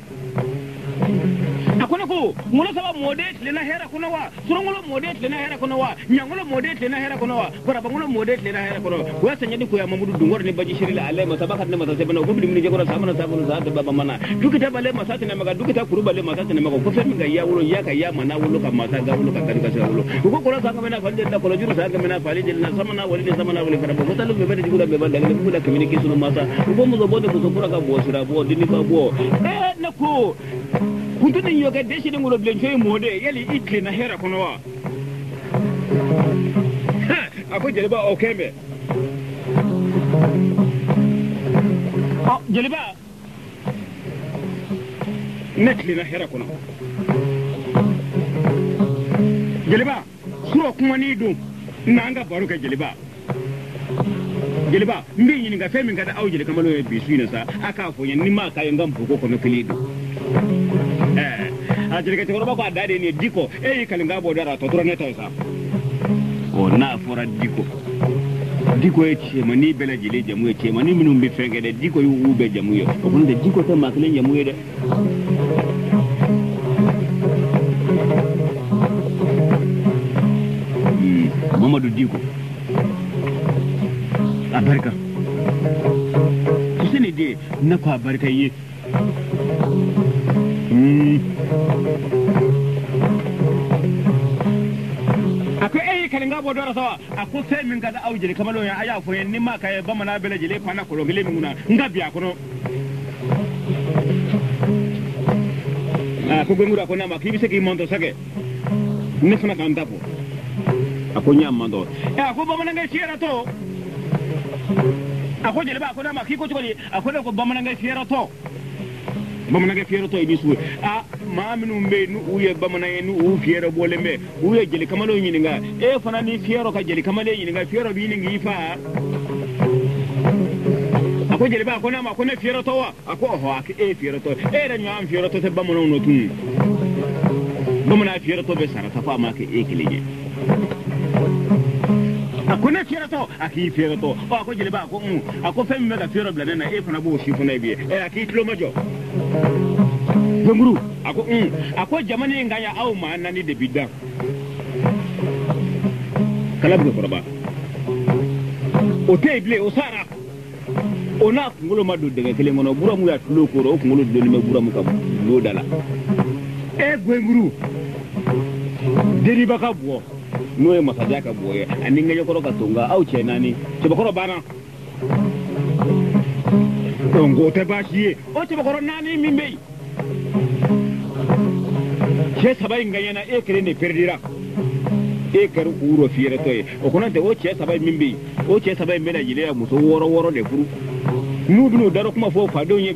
A ko ne ko ŋolo saba mɔden tilenna hɛrɛ kɔnɔ wa? Surɔngolo mɔden tilenna hɛrɛ kɔnɔ wa? Ɲangolo mɔden tilenna hɛrɛ kɔnɔ wa? Barabangolo mɔden tilenna hɛrɛ kɔnɔ wa? O y'a sɛgɛn ni koya Mamadu Dunkɔrɔ ni baji seri la, ale masa ba ka ne masa sɛbɛnna, o ko bilimini jɛkɔrɔ sa mana sa bolo sa tɛ baba mana. Dukita bale masa tɛnɛ maga, dukita kuru bale masa tɛnɛ maga. Ko fɛn min ka ya wolo, ya ka ya mana wolo, ka masa ga wolo, ka kari ka se wolo. U ko kɔrɔ san kɛmɛ na fali de la, kɔlɔ juru san kɛmɛ na fali de la, sama na wali de sama na wali fara bɔ. Ko talu bɛɛ bɛ jugu la, bɛɛ b'a dagɛ, bugu la kɛmɛ ni kisunu masa. U ko muso bɔ ni muso kura ka bɔ sira bɔ, deni ba bɔ. Ne ko kuntu ni ɲɔkɛ dɛsɛ ni ŋolo bilen cɛ ye mɔden, yali i tilenna hɛrɛ kɔnɔ wa? A ko jeliba o kɛn bɛ. Ɔ jeliba, ne tilenna hɛrɛ kɔnɔ. Jeliba, surɔ kuma n'i don, n'an ka baro kɛ jeliba. Jeliba, n b'i ɲininka fɛn min ka di aw jeli kamalenw ye bi su in na sa, a k'a fɔ n ye, ni m'a k'a ye n ka npogo kɔnɔ kelen don. A jelikɛ cɛkɔrɔba ko a da de ye nin ye, Dikɔ, e y'i kalinkan bɔ da la, a tɔ tora ne ta ye sa. Ɔ n'a fɔra Dikɔ, Dikɔ ye cɛmannin bɛɛ lajɛlen jamu ye, cɛmannin minnu bɛ fɛn kɛ dɛ, Dikɔ y'u bɛɛ jamu ye. O kɔni tɛ, Dikɔ tɛ maa kelen jamu ye dɛ. Mamadu Dikɔ, a barika. Fuseni den, ne ko a barika i ye. A ko e y'i kalinka bɔ dɔ la sa wa? A ko fɛn min ka di aw jeli kamalenw ye, a y'a fɔ n ye, ni maa ka ye bamanan bɛɛ lajɛlen panna kɔlɔn kelen min kunna, n ka bin a kɔnɔ. A ko Gɔngɔrɔ, a ko n'a ma k'i bɛ se k'i mantɔ sakɛ, ne fana k'an ta fɔ. A ko n y'a man dɔn. Ɛ, a ko bamanankɛ fiyɛrɛtɔ. A ko jeliba, a ko ne ma k'i ko cogo di? A ko ne ko bamanankɛ fiyɛrɛtɔ, bamanankɛ fiyɛrɛtɔ i ni su. A maa minnu bɛ yen n'u ye bamanan ye, n'u fiyɛrɛ bɔlen bɛ, u ye jeli kamalenw ɲininka. E fana ni fiyɛrɔ ka jeli kamalen ɲininka, fiyɛrɔ b'i ɲini k'i fa. A ko jeliba, a ko ne ma ko ne fiyɛrɛtɔ wa? A ko ɔhɔ. A ko e ye fiyɛrɛtɔ, e yɛrɛ ɲɔgɔn fiyɛrɛtɔ tɛ bamananw nɔ tun. Bamanan fiyɛrɛtɔ bɛ sarata fo a ma kɛ e kelen ye. A ko ne fiyɛrɛtɔ? A k'i fiyɛrɛtɔ. Ɔ, a ko jeliba, a ko un, a ko fɛn min bɛ ka fiyɛrɛ bila ne na, e fana b'o si fana bi. Ɛ, a k'i tulo ma jɔ Gonguru. A ko un, a ko jamana in ka ɲi aw maa naani de bi dan Kalabugu kɔrɔba. O tɛ yen bilen, o sara, o n'a kunkolo ma don dingɛ kelen kɔnɔ. Buramu y'a tulo kɔrɔ, o kunkolo dulonnen bɛ Buramu ka bulon da la. E Gonguru deniba ka bɔ, n'o ye masajan ka bɔ ye, ani ŋɛɲɛkɔrɔ ka tonga, aw cɛ naani, cɛbakɔrɔ banna. Donc o tɛ baasi ye. O cɛbakɔrɔ naani min bɛ yen, cɛ saba in gaɲɛna, e kelen de perdira, e kɛra u rɔ fiyɛrɛtɔ ye. O kɔnɔ tɛ, o cɛ saba in min bɛ yen, o cɛ saba in bɛna jeliya muso wɔɔrɔ wɔɔrɔ de furu. N'u bɛn'u darɔ kuma fɔ fadenw ye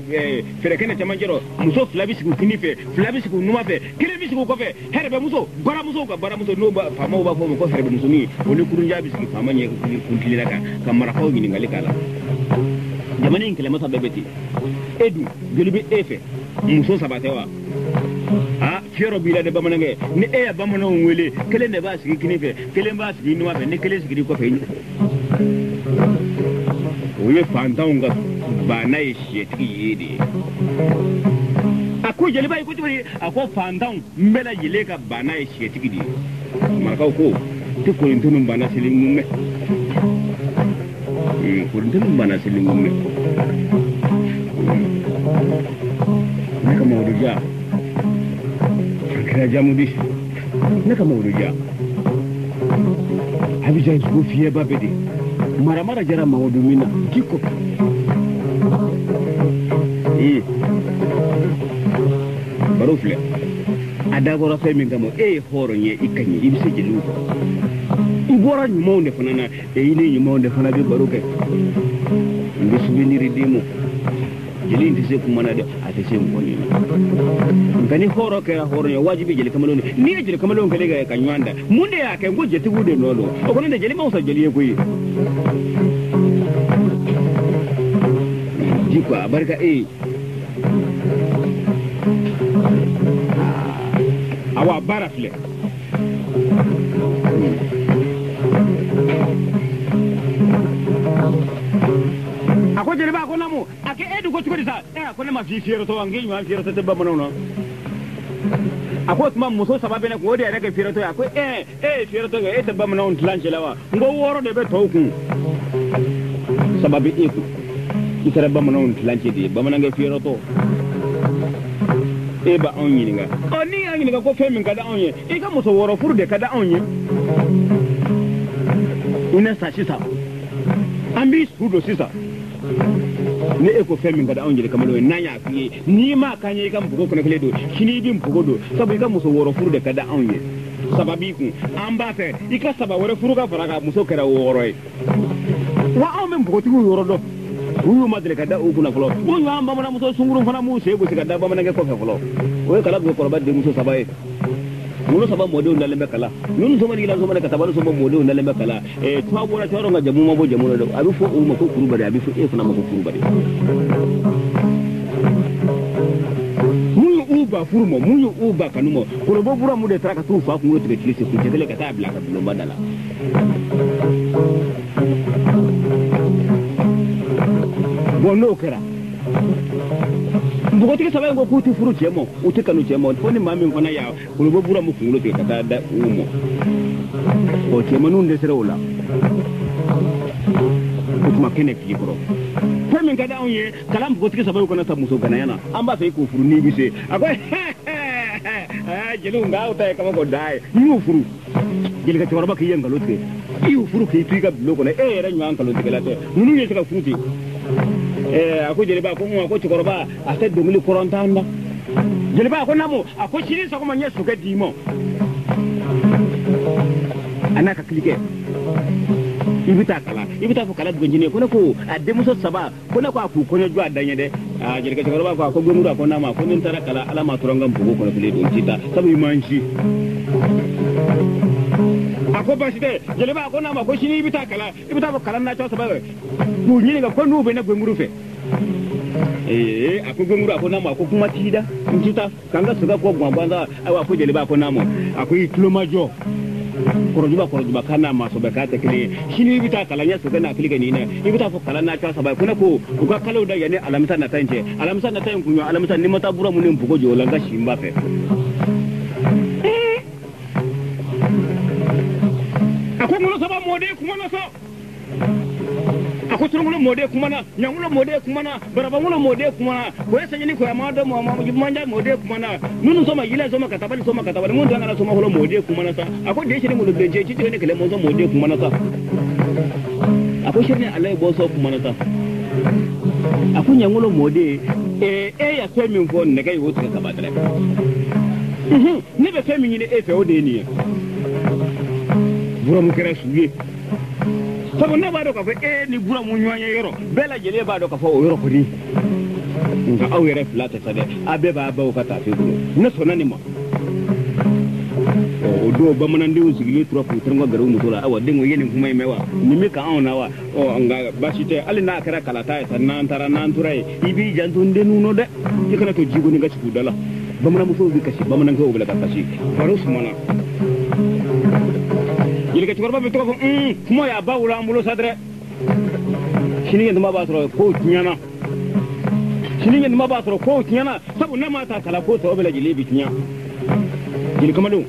fɛrɛkɛnɛ camancɛ rɔ, muso fila bɛ sigi u kini fɛ, fila bɛ sigi u numan fɛ, kelen bɛ sigi u kɔfɛ. Hɛrɛbɛmuso, baramuso ka baramuso, n'o faamaw b'a fɔ o ma ko hɛrɛbɛmusonin, o ni kurunja bɛ sigi faama ɲɛ kuntilenna kan ka marakaw ɲininkali k'a la. Jamana in kɛlɛmasa bɛɛ bɛ ten. E dun, joli bɛ e fɛ? Muso saba tɛ wa? Aa, fiyɛrɔ b'i la dɛ bamanankɛ. Ni e ye bamananw wele, kelen de b'a sigi kini fɛ, kelen b'a sigi numan fɛ, ni kelen sigir'i kɔfɛ, o ye fantanw ka banna ye, siyɛtigi ye de ye. A ko jeliba, i ko cogo di? A ko fantanw n bɛɛ lajɛlen ka banna ye siyɛtigi de ye. Marakaw ko tɛ korintonu banna seli mun mɛn, korintonu banna seli mun mɛn. Ne ka Mamadu ja a kɛra jamu di. Ne ka Mamadu ja Abidjan sugu fiɲɛba bɛ de maramara jara Mamadu min na jiko. Baro filɛ, a dabɔra fɛn min kama, e ye hɔrɔn ye, i ka ɲi, i bɛ se jeliw kɔrɔ, i bɔra ɲumanw de fana na, e i ni ɲumanw de fana bɛ baro kɛ. N bɛ souvenir d'i ma. Jeli in tɛ se kuma na dɛ, a tɛ se mɔgɔ na. Nka ni hɔrɔn kɛra hɔrɔn ye, wajibi jeli kamalenw de. N'i ye jeli kamalenw kɛlen ka ɲɔgɔn da, mun de y'a kɛ? N ko jetigiw de nɔ don. O kɔni tɛ jeli ma fisa jeli ye koyi. Ji ko a barika e ye. Awa, baara filɛ. A ko jeliba, a ko namu. A ko e dun ko cogo di sa? Ɛ, a ko ne ma f'i fiyɛrɛtɔ wa? N k'i ɲuman fiyɛrɛtɔ tɛ bamananw na. A ko o tuma muso saba bɛ ne kun, o de yɛrɛ kɛ fiyɛrɛtɔ ye. A ko ɛ, e ye fiyɛrɛtɔ kɛ, e tɛ bamananw tilan cɛ la wa? N ko wɔɔrɔ de bɛ tɔw kun, saba bɛ e kun, i kɛra bamananw tilan cɛ de ye, bamanankɛ fiyɛrɛtɔ. E b'anw ɲininka. Ɔ, n'i y'an ɲininka ko fɛn min ka di anw ye, i ka muso wɔɔrɔ furu de ka di anw ye. I na sa sisan, an b'i su don sisan. Ni e ko fɛn min ka di anw jeli kamalenw ye, n'an y'a f'i ye, n'i m'a k'an ye, i ka npogo kɔnɔ kelen don, sini i bɛ npogo don, sabu i ka muso wɔɔrɔ furu de ka di anw ye. Saba b'i kun, an b'a fɛ i ka saba wɛrɛ furu ka fara kan, muso kɛra wɔɔrɔ ye. Wa anw bɛ npogotigiw yɔrɔ dɔn, u y'u ma deli ka da u kunna fɔlɔ. U ɲɔgɔn bamananmuso sunkurun fana m'u sen gosi ka da bamanankɛ kɔfɛ fɔlɔ. O ye Kalabugu kɔrɔba denmuso saba ye. Wolo saba mɔdenw dalen bɛ kala ninnu sɔmani kila sɔmani ka tabali sɔmɔ mɔdenw dalen bɛ kala. Tubabu bɔra cɛkɔrɔba ka jamu ma bɔ jamu na dɛ. A bɛ fɔ o ma ko Kurubali, a bɛ fɔ e fana ma ko Kurubali. Mun y'u ba furu ma, mun y'u ba kanu ma? Kɔrɔbɔ bura mun de taara ka t'u fa kunkolo tigɛ tile se kuncɛ kelen ka taa bila ka bulonba da la. Bon, n'o kɛra, npogotigi saba in ko k'u tɛ furu cɛ ma, u tɛ kanu cɛ ma, fo ni maa min fana y'a kɔrɔbɔ bura mun kunkolo tigɛ ka taa da u ma. O cɛmaninw dɛsɛra o la. O tuma kɛnɛ fili kɔrɔ, fɛn min ka di anw ye, kalan npogotigi saba in kana sa muso ganaya na, an b'a fɛ i k'o furu n'i bɛ se. A ko jeliw, nka aw ta ye kabako dan ye. N y'u furu. Jelikɛ cɛkɔrɔba k'i ye nkalon tigɛ, i y'u furu k'i to i ka bulon kɔnɔ, e yɛrɛ ɲɔgɔn nkalon tigɛla tɛ, ninnu ye se ka furu ten. A ko jeliba, ko a ko cɛkɔrɔba, a tɛ dɔnkili kɔrɔntan da. Jeliba, a ko namu. A ko sini sɔgɔma n ye sokɛ d'i ma. A n'a ka kilikɛ i bɛ taa kala i bɛ taa fɔ kala duguncinin ko ne ko a denmuso saba ko ne ko a k'u kɔɲɔ jɔ a da ɲɛ dɛ aa jelikɛ cɛkɔrɔba ko a ko Gomuru a ko n'a ma ko ni n taara kala ala ma tora n ka npogo kɔnɔ bilen don ti taa sabu i man ci a ko baasi tɛ jeliba a ko n'a ma ko sini i bɛ taa kala i bɛ taa fɔ kala nacɔ saba ye k'u ɲininka ko n'u bɛ ne Gomuru fɛ ee a ko Gomuru a ko n'a ma ko kuma t'i da n ti taa k'an ka sokɛ kɔ gan gansan ayiwa ko jeliba a ko n'a ma a ko i tulo ma jɔ kɔrɔjuba kɔrɔjuba kan n'a ma sɔbɛ k'a tɛ kelen ye sini i bɛ taa kalan ɲɛ sokɛ n'a kili kɛ nin dɛ i bɛ taa fɔ kalan n'a cɛ saba ye ko ne ko u ka kalow da yanni alamisa nata in cɛ alamisa nata in kunɲɔ alamisa ni ma taa bura mun ni npogo jɔ o la n ka si n ba fɛ. A ko ŋolo saba mɔden kuma na sa a ko turungolo mɔden kumana ɲangolo mɔden kumana barabanŋolo mɔden kumana koye sɛɲɛni koyama dɔ manja mɔden kumana minnu sɔma yilɛ sɔma katabali sɔma katabali minnu tɛ kana sɔma fɔlɔ mɔden kumana sa a ko den sini ŋolo bilencɛ ci tigɛ ni kɛlɛ mɔnsɔn mɔden kumana sa a ko sini ala ye bɔnsɔn kumana sa a ko ɲangolo mɔden e ya fɛn min fɔ nɛgɛ y'o tigɛ ka ban dɛrɛ ne bɛ fɛn min ɲini e fɛ o de ye nin ye buramu kɛra su ye sabu ne b'a dɔn k'a fɔ e ni buramu ɲɔgɔn ye yɔrɔ bɛɛ lajɛlen b'a dɔn k'a fɔ o yɔrɔ kɔni nka aw yɛrɛ fila tɛ sa dɛ a bɛɛ b'a baw ka taafe bolo ne sɔnna nin ma o don bamanandenw sigilen tora k'u tɛrɛn ka gɛrɛ u muso la ayiwa denko i ye nin kuma in mɛn wa nin bɛ ka anw na wa ɔ nka baasi tɛ hali n'a kɛra kalata ye sa n'an taara n'an tora yen i b'i janto n denninw nɔ dɛ i kana to jikoni ka sigi u da la bamananmusow bɛ kasi bamanankɛw bɛ ka kasi baro sumana jelikɛ cɛkɔrɔba bɛ tɔgɔ fɔ kuma y'a ba wolo an bolo sa dɛrɛ sini ɲɛtuma b'a sɔrɔ kow tiɲɛna sini ɲɛtuma b'a sɔrɔ kow tiɲɛna sabu n'a ma ta kala ko tɔ bɛɛ lajɛlen bɛ tiɲɛ jeli kamalenw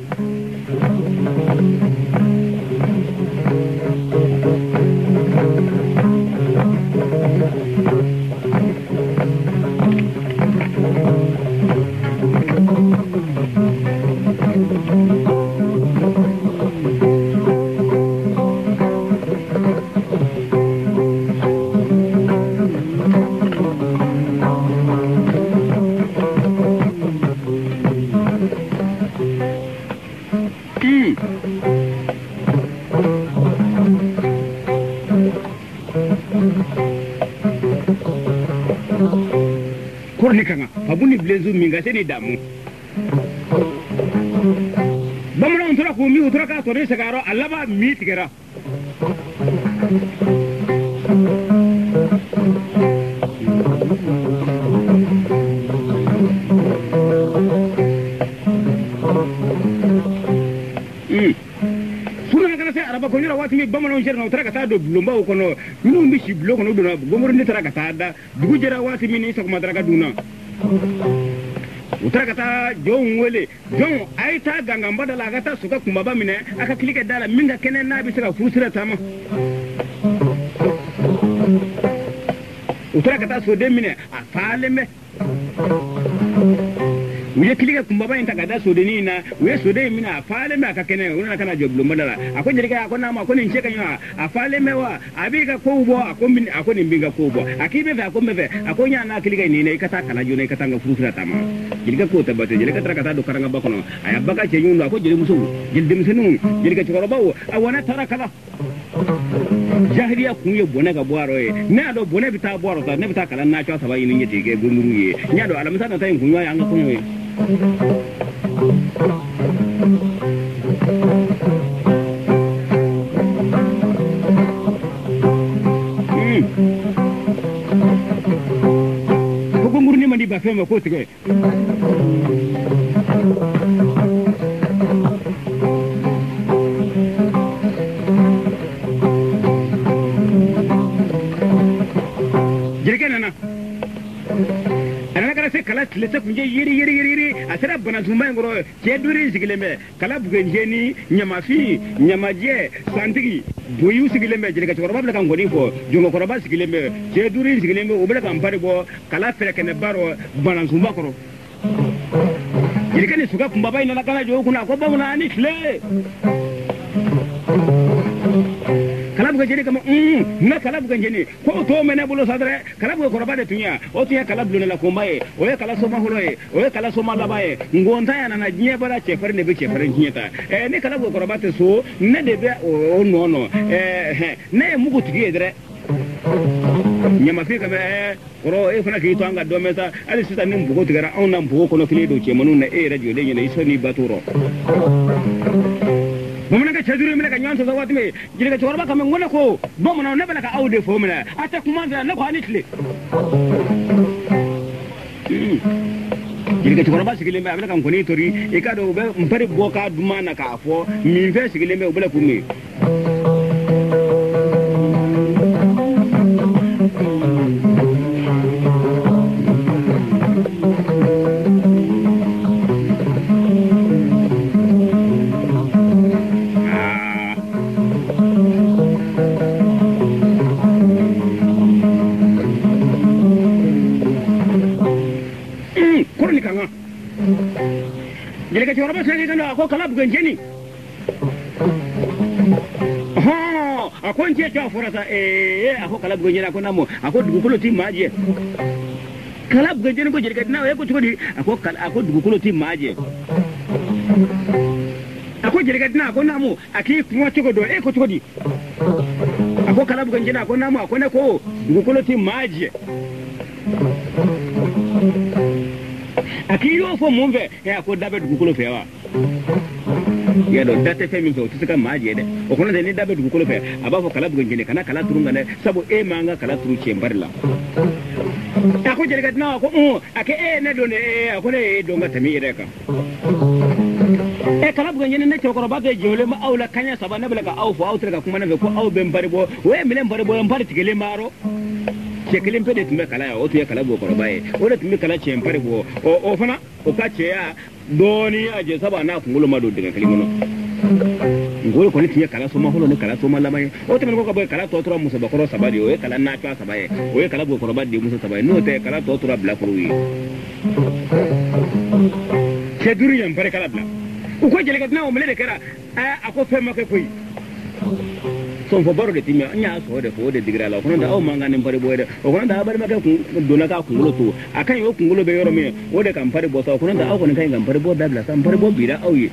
ni bilenzu min ka se ni damu bamananw tora k'u min u tora k'a tɔden segin a laban min tigɛra furu nana ka na se araba ko yɔrɔ waati min bamananw sera u taara ka taa don bulonbaw kɔnɔ minnu bɛ si bulon kɔnɔ u donna gomoroni taara ka taa da dugu jɛra waati min ni sɔgɔma daraka dunna u taara ka taa jɔnw wele jɔnw a ye taa ganganba da la a ka taa sokɛ kunbaba minɛ a ka kili kɛ da la min ka kɛnɛ n'a bɛ se ka furu sira taama u taara ka taa soden minɛ a falen bɛ u ye kili kɛ kunbaba in ta ka da sodennin in na u ye soden in minɛ a falen bɛ a ka kɛnɛ u nana ka na jɔ bulonba da la a ko jelikɛ a ko n'a ma ko nin cɛ ka ɲi wa a falen bɛ wa a b'i ka kow bɔ a ko nin b'i ka kow bɔ a k'i bɛ fɛ a ko n bɛ fɛ a ko n y'a n'a kili kɛ nin na i ka taa kala joona i ka taa n ka furu sira taama jelikɛ k'o tɛ baasi jelikɛ taara ka taa don karangaba kɔnɔ a y'a ba ka cɛɲuw don a ko jelimusow jeli denmisɛnninw jelikɛ cɛkɔrɔbaw a wa ne taara kala jahiliya kun ye bɔnɛ ka bɔ a rɔ ye ne y'a dɔn bɔnɛ bɛ taa bɔ a rɔ sa ne bɛ taa kalan n'a saba ɲini n ye ten kɛ gomuru ye n y'a dɔn alamisa nata in kunɲɔgɔn ye an ka kɔɲɔ ye. Ko gomuru man di ba fɛn ma k'o tigɛ. Jelikɛ nana a nana ka na se kala tile se kunjɛ yiri yiri yiri yiri a sera banasunba in kɔrɔ cɛ duuru in sigilen bɛ kala bugenjɛ ni ɲamafin ɲamajɛ santigi boyiw sigilen bɛ jelikɛ cɛkɔrɔba bɛ ka nkɔni fɔ jɔnkɔrɔba sigilen bɛ cɛ duuru in sigilen bɛ u bɛ ka npari bɔ kala fɛrɛkɛnɛba rɔ banasunba kɔrɔ jelikɛ ni sokɛ kunbaba in nana ka na jɔ o kunna a ko bamanan a ni tile kala Kalabugu jeni kama na Kalabugu jeni ko to mɛ ne bolo sa dɛ. Kalabugu kɔrɔba de tun ye, o tun ye kala bulonnala kunba ye, o ye kala soma fɔlɔ ye, o ye kala soma laban ye. Ngontan nana diɲɛ baara, cɛfarin de bɛ cɛfarin tiɲɛ ta. Ni Kalabugu kɔrɔba tɛ so, ne de bɛ o nɔ nɔ. Ne ye mugu tigi ye dɛ. Ɲamafin ka bɛ kɔrɔ, e fana k'i to an ka dɔ mɛn sa. Hali sisan ni npogo tigɛra anw na, npogo kɔnɔ kelen don cɛmanninw na, e yɛrɛ jɔlen ɲɛna, i sɔn n'i ba t'o rɔ. Bamanankɛ cɛ duuru minɛ ka ɲɔgɔn sɔsɔ waati min, jelikɛ cɛkɔrɔba ka mɛn ko ne ko bamananw, ne bɛna ka aw de fo minɛ, a tɛ kuma fɛ. Ne ko a ni tile. Jelikɛ cɛkɔrɔba sigilen bɛ, a bɛna ka nkɔni tori. I k'a dɔn u bɛ npari bɔ k'a duman na k'a fɔ minfɛn sigilen bɛ, u bɛna k'u min. Kɔrɔ ni kan jelikɛ cɛkɔrɔba sina kan, a ko Kalabugu jeni, a ko n cɛ cɛ fɔra sa. A ko Kalabugu jeni, a ko naamu. A ko dugukolo ti maa jɛ. Kalabugu jeni ko jelikɛ dunan, e ko cogo di? A ko a ko dugukolo ti maa jɛ. A ko jelikɛ dunan, a ko naamu. A k'i kuma cogo dɔn, e ko cogo di? A ko Kalabugu jeni, a ko naamu. A ko ne ko dugukolo ti maa jɛ. A k'i y'o fɔ mun fɛ? A ko da bɛ dugukolo fɛ wa? I y'a dɔn da tɛ fɛn min fɛ, o tɛ se ka maa jɛ dɛ. O kɔnɔ tɛ, ni da bɛ dugukolo fɛ, a b'a fɔ Kalabugu jeni kana kala turu nka dɛ, sabu e m'an ka kala turu cɛnbari la. A ko jelikɛ dunan, a ko a ko e ye ne dɔn dɛ. A ko ne ye e dɔn ka tɛmɛ i yɛrɛ kan. Kalabugu jeni, ne cɛkɔrɔba tɛ jɔlen bɛ aw la kaɲɛ saba, ne bɛ ka aw fɔ, aw tɛ ka kuma ne fɛ ko aw bɛ n bari bɔ. O ye minɛ bari bɔ, n bari tigɛlen b'a rɔ. Cɛ kelen pe de tun bɛ kala yan, o tun ye Kalabugu kɔrɔba ye, o de tun bɛ kala cɛ npari bɔ. O fana o ka cɛya dɔɔnin a jɛ, sabu a n'a kunkolo ma don dingɛ kelen kɔnɔ. Ngolo kɔni tun ye kala soma fɔlɔ ni kala soma laban ye. O tɛmɛnen kɔ ka bɔ yen, kala tɔ tora musobakɔrɔ saba de ye, o ye kala nacoya saba ye, o ye Kalabugu kɔrɔba denmuso saba ye. N'o tɛ, kala tɔ tora bilakorow ye. Cɛ duuru ye npari kala bila. U ko jelikɛ dunan, o mele de kɛra? A ko fɛn ma kɛ koyi, sɔnfɔ baro de ti mɛn. N y'a sɔrɔ de fɔ, o de digira la. O kɔnɔ tɛ aw man kan ni npari bɔ ye dɛ. O kɔnɔ tɛ aw balimakɛ kun donna k'a kunkolo to a ka ɲi, o kunkolo bɛ yɔrɔ min, o de ka npari bɔ sa. O kɔnɔ tɛ aw kɔni ka ɲi ka npari bɔ dabila sa, npari bɔ bira aw ye.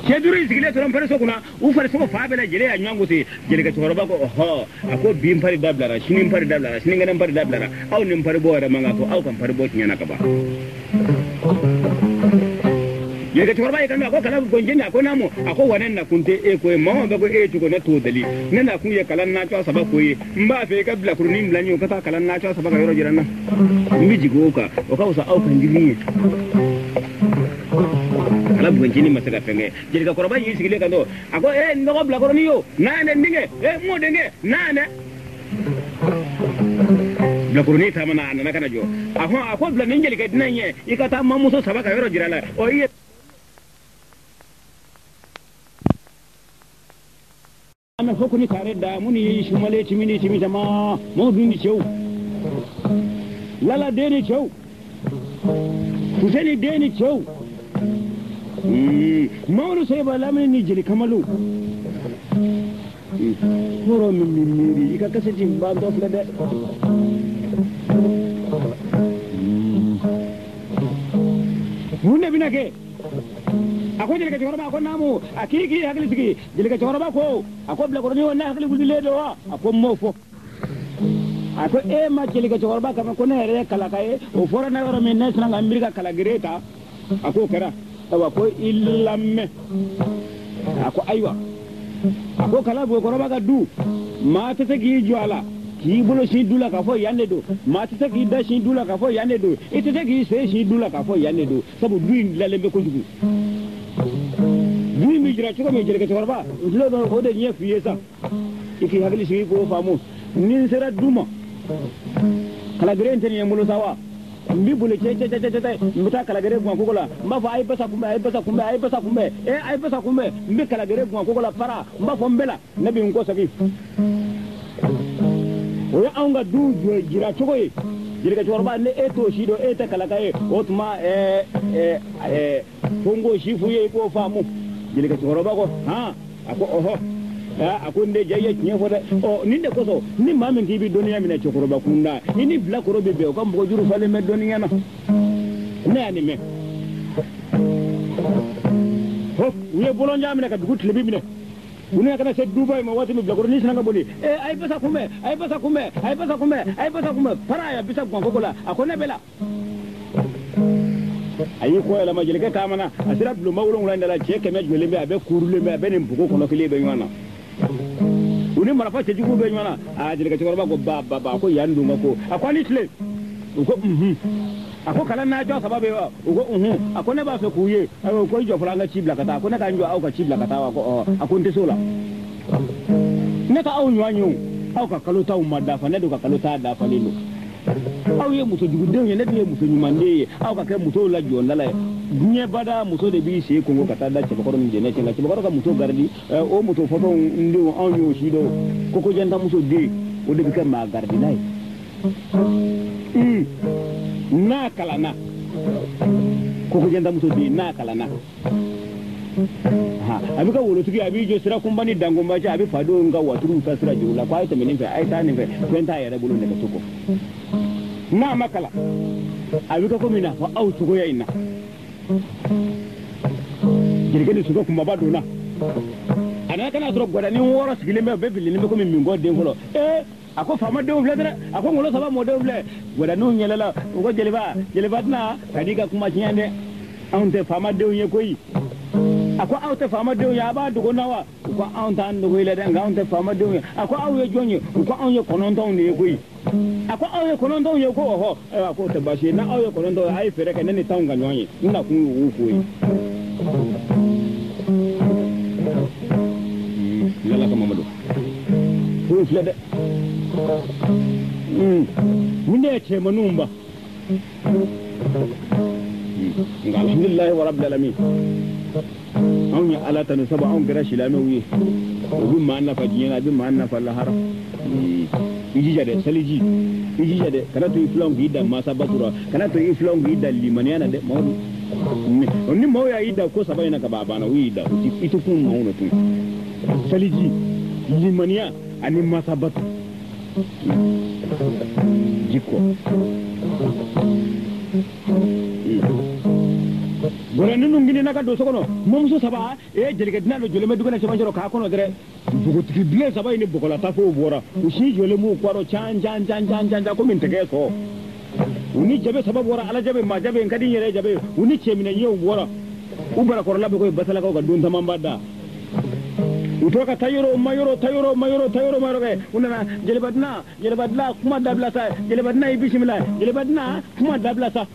Cɛ duuru in sigilen tora npari so kunna, u farisogo fa bɛɛ lajɛlen y'a ɲɔgɔn gosi. Jelikɛ cɛkɔrɔba ko ɔhɔ, a ko bi npari dabilara, sini npari dabilara, sinikɛnɛ npari dabilara. Aw ni npari bɔ yɛrɛ man kan, ko aw ka npari bɔ tiɲɛna ka ban. Jelikɛ cɛkɔrɔba y'i kanto, a ko Kalabugu jeni, a ko naamu. A ko wa ne nakun tɛ e ko ye, maa o bɛ ko e ye cogo, ne t'o deli. Ne nakun ye kala nacoya saba ko ye. N b'a fɛ i ka bilakurunin bila n ye, o ka taa kala nacoya saba ka yɔrɔ jira n na, n bɛ jigin o kan, o ka fisa aw kan jigin ye. Kalabugu jeni ma se ka fɛn kɛ. Jelikɛ kɔrɔba y'i sigilen kan to, a ko e n dɔgɔ bilakoronin yo, na yan dɛ, n denkɛ, e n mɔdenkɛ, na yan dɛ. Bilakurunin taamana, a nana ka na jɔ. A ko a ko bila nin jelikɛ dunan ɲɛ, i ka taa mamuso saba ka yɔrɔ jira la. Ɔ i ye ana fokuni tare da muni shumale timini timi jama mawdun di cew lala deni cew Fuseni deni cew mawnu sai ba lamini ni jeli kamalu horo min min miri i ka kasati ba dɔ filɛ dɛ. Mun de bɛna kɛ? A ko jelikɛ cɛkɔrɔba, a ko naamu. A k'i k'i hakili sigi. Jelikɛ cɛkɔrɔba ko, a ko bilakoronin o, ne hakili wulilen don wa? A ko n m'o fɔ. A ko e ma jelikɛ cɛkɔrɔba kama ko ne yɛrɛ ye kalaka ye, o fɔra ne yɔrɔ min, ne sina ka n miiri ka kalagere ta. A k'o kɛra. Ayiwa, ko i lamɛn. A ko ayiwa, a ko Kalabugu kɔrɔba ka du, maa tɛ se k'i jɔ a la k'i bolo sin du la k'a fɔ yan de don, maa tɛ se k'i da sin du la k'a fɔ yan de don, i tɛ se k'i sen sin du la k'a fɔ yan de don, sabu du in dilanlen bɛ kojugu. Du in bɛ jira cogo min, jelikɛ cɛkɔrɔba, n tulo bɛ o de ɲɛ f'i ye sa, i k'i hakili sigi k'o faamu. Ni n sera du ma, kalagere in tɛ nin ye n bolo sa wa? N bɛ boli cɛ cɛ cɛ cɛ cɛ, n bɛ taa kalagere guwan kogo la, n b'a fɔ a ye basa kunbɛn, a ye basa kunbɛn, a ye basa kunbɛn, ee a ye basa kunbɛn. N bɛ kalagere guwan kogo la fara, n b'a fɔ n bɛ la, ne bɛ n kɔ segin. O ye anw ka du jɔ jira cogo ye. Jelikɛ cɛkɔrɔba, ni e t'o si dɔn, e tɛ kalaka ye, o tuma ɛɛ ɛɛ ɛɛ fo n k'o si f'u ye, i k'o faamu. Jelikɛ cɛkɔrɔba ko han, a ko ɔhɔ, a ko n den ja i ye tiɲɛ fɔ dɛ. Ɔ nin de kosɔn ni maa min k'i bɛ dɔnniya minɛ cɛkɔrɔba kunda, i ni bilakoro bɛ bɛn, o ka mɔgɔ juru falen bɛ dɔnniya na. Ne y'a nin mɛn. Hɔ, u ye bɔlɔnjan minɛ ka dugu tilebi minɛ. U nana ka na se duba in ma waati min, bilakoro ni sinna ka boli. Ee, a ye basa kunbɛn, a ye basa kunbɛn, a ye basa kunbɛn, a ye basa kunbɛn. Para a ya bisa guwan koko la, a ko ne bɛ la. A y'i kɔ yɛlɛma, jelikɛ taamana, a sera bulonba 7 in da la, cɛ 100 jɔlen bɛ, a bɛ kurulen bɛ, a bɛ nin npogo kɔnɔ kelen bɛ ɲɔgɔn na. U ni marifa cɛjuguw bɛ ɲɔgɔn na. Aa, jelikɛ cɛkɔrɔba ko ba ba ba, a ko yan dun ka ko. A ko a ni tile. U ko unhun. A ko kalan n'a jɔ saba bɛ wa? U ko unhun. A ko ne b'a fɛ k'u ye. Ayiwa, ko i jɔ fɔlɔ an ka ci bila ka taa. A ko ne ka n jɔ aw ka ci bila ka taa wa? Ko ɔ, a ko n tɛ s'o la. Ne ka aw ɲɔgɔn ye o, aw ka kalo taw ma dafa, ne dun ka kalo ta dafalen don. Aw ye muso jugudenw ye, ne dun ye muso ɲumanden ye. Aw ka kɛ musow la jɔndala ye. Diɲɛ bada muso de b'i sen kongo ka taa da cɛbakɔrɔ ni jɛnɛ cɛ, nka cɛbakɔrɔ ka muso garidi, o muso fɔtɔnw n denw, anw y'o si dɔn. Koko jɛntamuso den, o de bɛ kɛ maa garidila ye. N'a kalanna, koko jɛntamuso den n'a kalanna, a bɛ kɛ wolotigi, a b'i jɔ sira kunba ni dankunba cɛ, a bɛ fadenw ka waturuw ta sira juru la, ko a ye tɛmɛ nin fɛ, a ye taa nin fɛ, fɛn t'a yɛrɛ bolo nɛgɛso kɔ. N'a ma kalan, a bɛ kɛ komi i n'a fɔ aw cogoya in na. Jelikɛ ni sokɛ kunbaba donna, a nana ka n'a sɔrɔ gwadanin 6 sigilen bɛ, u bɛɛ bilennen bɛ komi minkɔ den fɔlɔ. Ee, a ko faama denw filɛ dɛ, a ko ŋolo saba mɔdenw filɛ. Gwadaninw yɛlɛla, u ko jeliba, jeliba tɛna ka n'i ka kuma tiɲɛ dɛ, anw tɛ faama denw ye koyi. A ko aw tɛ faama denw ye, a b'a dogo n na wa? U ko anw t'an dogo i la dɛ, nka anw tɛ faama denw ye. A ko aw ye jɔn ye? U ko anw ye kɔnɔntɔnw de ye koyi. A ko aw ye kɔnɔntɔnw ye? Ko ɔhɔ. Ayiwa, k'o tɛ baasi ye, n'aw ye kɔnɔntɔn ye, a ye fɛɛrɛ kɛ ne ni tanw ka ɲɔgɔn ye, n nakun y'o ko ye. N'Ala ka Mamadu foyi filɛ dɛ. Mun de ye cɛmaninw ba? Nka alhamdulilayi wa rabbil alamin, anw ye Ala tanu sabu anw kɛra silamɛw ye. O bɛ maa nafa diɲɛ na, a bɛ maa nafa lahara. I jija dɛ, seliji, i jija dɛ, kana to i filanw k'i da masa bato la, kana to i filanw k'i da limaniya na dɛ, Mamadu. Ni maaw y'a da ko saba in na ka ban, a banna, u y'i da, i tɛ kun maaw na tun. Seliji, limaniya ani masa bato. Jikko. Gɔrɛ ninnu ginina ka don so kɔnɔ, mamuso saba, e jelikɛ dunan dɔ jɔlen bɛ dukɛnɛ cɛmancɛ rɔ k'a kɔnɔ dɛrɛ. Npogotigi bilen saba in ni bɔgɔlatafew bɔra, u si jɔlen b'u kɔrɔ can can can can can can komi ntɛgɛ sɔ. U ni jabe saba bɔra, ala jabe, maa jabe, n ka di n yɛrɛ jabe, u ni cɛminɛ ɲɛw bɔra. U barakɔrɔla bɛ komi basalakaw ka don tamanba da. U tora ka taa yɔrɔ ma yɔrɔ, ta yɔrɔ ma yɔrɔ, ta yɔrɔ ma yɔrɔ kɛ. U nana jeliba dunan, jeliba dunan kuma dabila sa, jeliba dunan i bisimila, jeliba dunan kuma dabila sa.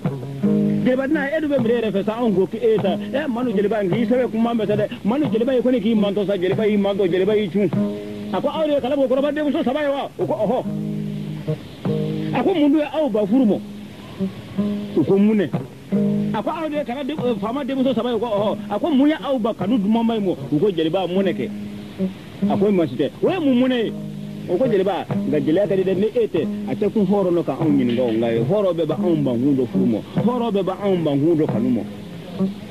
Jeliba dunan e dun bɛ minɛ yɛrɛ fɛ sa, anw ko k'e sa. Ɛ Manu jeliba, n k'i sɛbɛ kuma mɛn sa dɛ. Manu jeliba i ko ne k'i mantɔ sa, jeliba y'i mantɔ, jeliba y'i cun. A ko aw de ye kalabokɔrɔba denmuso saba ye wa? U ko ɔhɔ. A ko mun dun ye aw ba furu mɔ? U ko mun ne? A ko aw de ye kala faama denmuso saba ye? Ko ɔhɔ. A ko mun ye aw ba kanu dumanba ye mɔ? U ko jeliba mun ne kɛ? A ko masi tɛ. O ye mun mun ye? O ko jeliba, nka jeliya ka di dɛ, ni e tɛ a tɛ kun hɔrɔn dɔ ka anw ɲininka o, nka hɔrɔn bɛɛ b'anw bankun dɔ furu mɔ, hɔrɔn bɛɛ b'anw bankun dɔ kanu mɔ.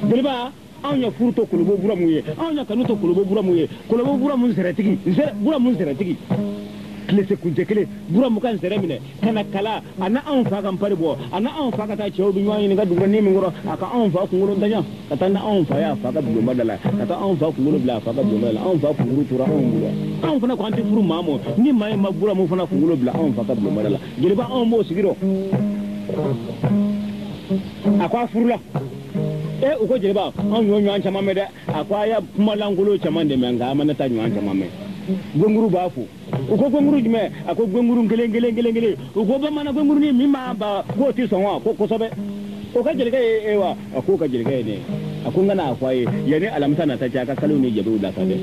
Jeliba, anw ye furu to kolobo buramu ye, anw ye kanu to kolobo buramu ye, kolobo buramu sɛrɛtigi, buramu sɛrɛtigi, tilese kuncɛ kelen, buramu ka nsɛrɛ minɛ ka na kala, a na anw fa ka npari bɔ, a na anw fa ka taa cɛw bɛ ɲɔgɔn ɲininka dugukɔrɔnin min kɔrɔ, a ka anw fa kunkolo daɲa ka taa ni anw fa ye a fa ka bulonba da la, ka taa anw fa kunkolo bila a fa ka bulonba da la, anw fa kunkolo tora anw bolo. Anw fana ko an tɛ furu maa ma, ni maa in ma buramu fana kunkolo bila anw fa ka bulonba da la, jeliba anw b'o sigi rɔ. A ko a furula. E u ko jeliba, anw y'o ɲɔgɔn caman mɛn dɛ. A ko a y'a kumalankolon caman de mɛn, nka a ma ne ta ɲɔgɔn caman mɛn. Gɔnguru b'a fo. U ko gɔnguru jumɛn? A ko gɔnguru kelen kelen kelen kelen. U ko bamanan gɔngurunin min b'a ba k'o tɛ sɔn wa? Ko kosɛbɛ. O ka jelikɛ ye e wa? A k'o ka jelikɛ ye ne ye. A ko n ka n'a fɔ a ye yanni alamisa nata cɛ, a ka kalow ni jabew dafa dɛ.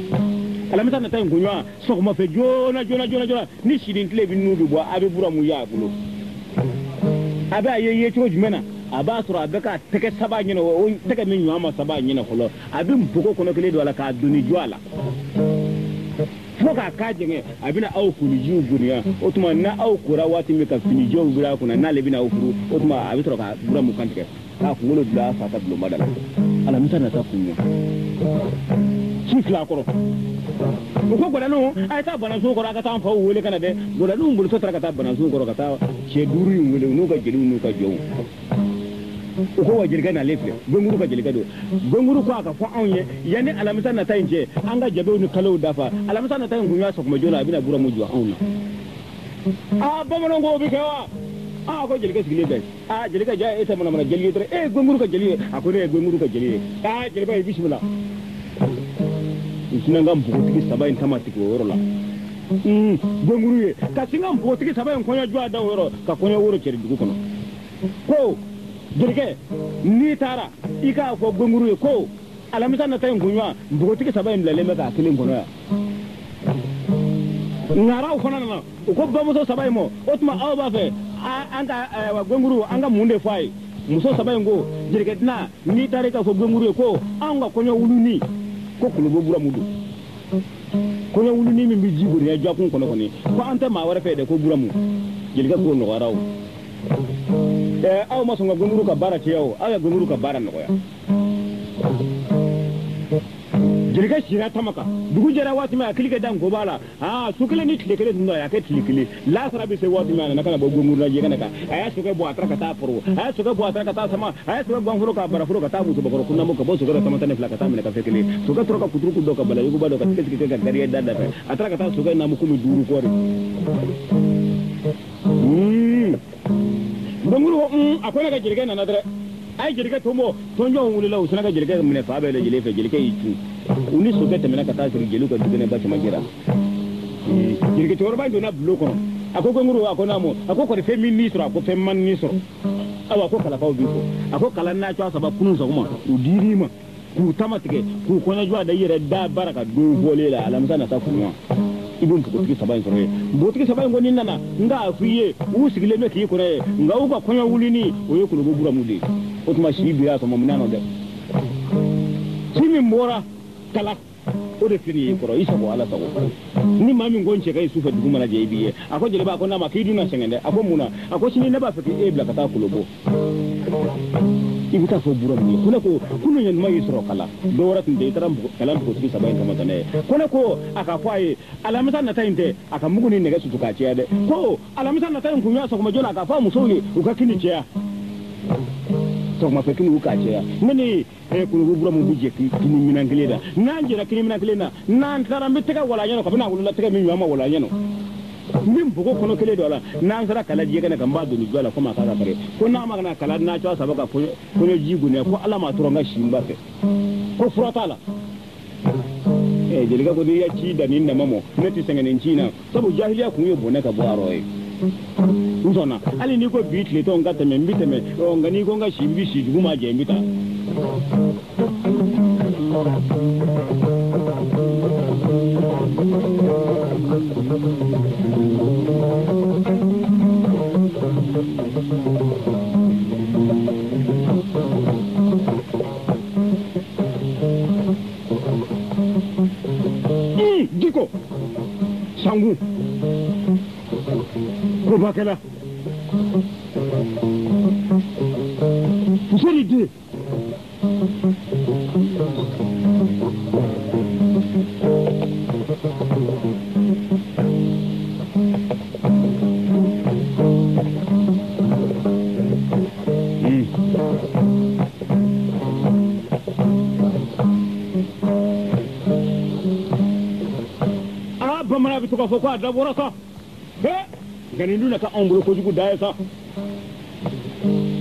Alamisa nata in kunɲɔgɔn sɔgɔma fɛ joona joona joona joona, ni sini tile bɛ n'u bɛ bɔ, a bɛ buramu ye a bolo. A bɛ a ye ye cogo jumɛn na? A b'a sɔrɔ a bɛ ka tɛgɛ saba ɲini, o tɛgɛ min ɲɔgɔn ma saba ɲini fɔlɔ, a bɛ npogo kɔnɔ kelen don a la k'a doni jɔ a la fo k'a k'a jɛngɛ. A bɛna aw kolijiw goniya. O tuma n'aw kora waati min ka finijɛw biri a kunna, n'ale bɛna aw furu, o tuma a bɛ sɔrɔ ka buramu kan tigɛ k'a kunkolo bila a fa ka bulonba da la. Alamisa nata kun ɲɛ. Si fila kɔrɔ u ko gwadaninw a ye taa banasun kɔrɔ a ka taa an faw wele ka na dɛ gwadaninw bolitɔ taara ka taa banasun kɔrɔ ka taa cɛ duuru in wele u n'u ka jeliw n'u ka jɔnw u ko wa jelikɛ nalen filɛ Gwenkuru ka jelikɛ don Gwenkuru ko a ka fɔ anw ye yanni alamisa nata in cɛ an ka jabew ni kalow dafa alamisa nata in kun y'a sɔgɔma joona a bɛna Buramu jɔ anw na aa bamananw ko o bɛ kɛ wa aa ko jelikɛ sigilen bɛ aa jelikɛ ja e tɛ manamana jeli ye dɔrɔn e ye Gwenkuru ka jeli ye a ko ne ye Gwenkuru ka jeli ye aa jeliba i bisimila u sinna ka npogotigi saba in tama tigɛ o yɔrɔ la Gwenkuru ye ka sin ka npogotigi saba in kɔɲɔ jɔ a da o yɔrɔ ka kɔɲɔ woro cɛri dugu kɔnɔ ko jelikɛ n'i taara i k'a fɔ Gwenkuru ye ko alamisa nata in kunɲɔgɔn npogotigi saba in bilalen bɛ k'a kelen kɔnɔ yan ŋaraw fana nana u ko bamuso saba in ma o tuma aw b'a fɛ an ka Gwenkuru an ka mun de fɔ a ye muso saba in ko jelikɛ dunan n'i taara i k'a fɔ Gwenkuru ye ko anw ka kɔɲɔ wuluni ko Kolobo Buramu don kɔɲɔ wuluni min bɛ ji bori jakun kɔnɔ kɔni ko an tɛ maa wɛrɛ fɛ dɛ ko Buramu jelikɛ k'o nɔgɔyara o aw ma sɔn ka Gwenkuru ka baara tiɲɛ o aw ye Gwenkuru ka baara nɔgɔya jelikɛ sira tama kan dugu jɛra waati min a kili kɛ da nkoba la aa su kelen ni tile kelen tun don a y'a kɛ tile kelen lasara bɛ se waati min a nana ka na bɔ Gwenkuru la jɛgɛnɛ kan a y'a sokɛ bɔ a taara ka taa foro a y'a sokɛ bɔ a taara ka taa sama a y'a sokɛ ganforo k'a baraforo ka taa musobakɔrɔ kunnamu ka bɔ sokɛ la tama tan ni fila ka taa minɛ ka fɛ kelen sokɛ tora ka kuturuku dɔ ka balayogoba dɔ ka tigɛ tigɛ ka gariye da da fɛ a taara ka taa sokɛ naamu komi duuru kɔɔri Gwenkuru ko a ko ne ka jelikɛ nana dɛrɛ a ye jelikɛ tonbɔ tɔnjɔnw wulila u sina ka jelikɛ minɛ fa bɛɛ lajɛlen fɛ jelikɛ y'i cun u ni sokɛ tɛmɛna ka taa siri jeliw ka dukɛnɛba cɛmancɛ la jelikɛ cɛkɔrɔba in donna bulon kɔnɔ a ko Gwenkuru a ko naamu a ko kɔni fɛn min n'i sɔrɔ a ko fɛn man n'i sɔrɔ awa a ko kalafaw b'i fɔ a ko kala n'a cogoya saba kunun sɔgɔma u dir'i ma k'u tama tigɛ k'u kɔɲɔjɔ a da i yɛrɛ da baara ka don fɔlen la alamisa nata kunɲɔgɔn i bɛ npogotigi saba in sɔrɔ yen npogotigi saba in kɔni nana n k'a f'i ye u sigilen bɛ k'i kɔnɔ ye nka u ka kɔɲɔ wulini o ye Kolobo Buramu de ye o tuma si bira sɔmɔ minɛn nɔ dɛ si min bɔra kala o de filɛ nin ye kɔrɔ i sago ala sago ni maa min ko n cɛ ka i sufɛ dugu mana jɛ i b'i ye a ko jeliba a ko n'a ma k'i dun na sɛgɛn dɛ a ko mun na a ko sini ne b'a fɛ k'e bila ka taa Kolobo i bɛ taa fɔ Buramu ye ko ne ko kunun ɲɛnama y'i sɔrɔ kala dɔ wɛrɛ tun tɛ i taara kala npogotigi saba in kama tɛ ne ye ko ne ko a ka fɔ a ye alamisa nata in tɛ a ka mugu ni nɛgɛ susu k'a caya dɛ ko alamisa nata in kun y'a sɔgɔma joona a ka fɔ a musow ye u ka kini caya sɔgɔmafɛ kini u k'a caya ne ni Kolobo Buramu bɛ jɛ kini minɛn kelen na n'an jɛra kini minɛn kelen na n'an taara n bɛ tɛgɛ wala ɲɛnɔ kabini a wolola tɛgɛ min ɲɔgɔn ma wala ɲɛnɔ n bɛ npogo kɔnɔ kelen dɔ la n'an sera kala jɛgɛ kan n b'a don jɔ la komi a k'a ka kari ko n'a ma kana kala n'a cogoya saba ka kɔɲɔ ji gonɛ ko ala m'a tora n ka si n ba fɛ ko fura t'a la jelikɛ ko n'i ya ci da nin nama mɔ ne tɛ sɛgɛn nin ci in na sabu jahiliya kun ye bɔnɛ ka bɔ a rɔ ye n sɔnna hali n'i ko bi tile tɔ n ka tɛmɛ n bɛ tɛmɛ nka n'i ko n ka si n bɛ si dugu ma jɛ n bɛ taa. Diko Sangu Kobakɛla Fuseni den bamanan bɛ to k'a fɔ ko a dabɔra sa nka nin dun na ka anw bolo kojugu da ye sa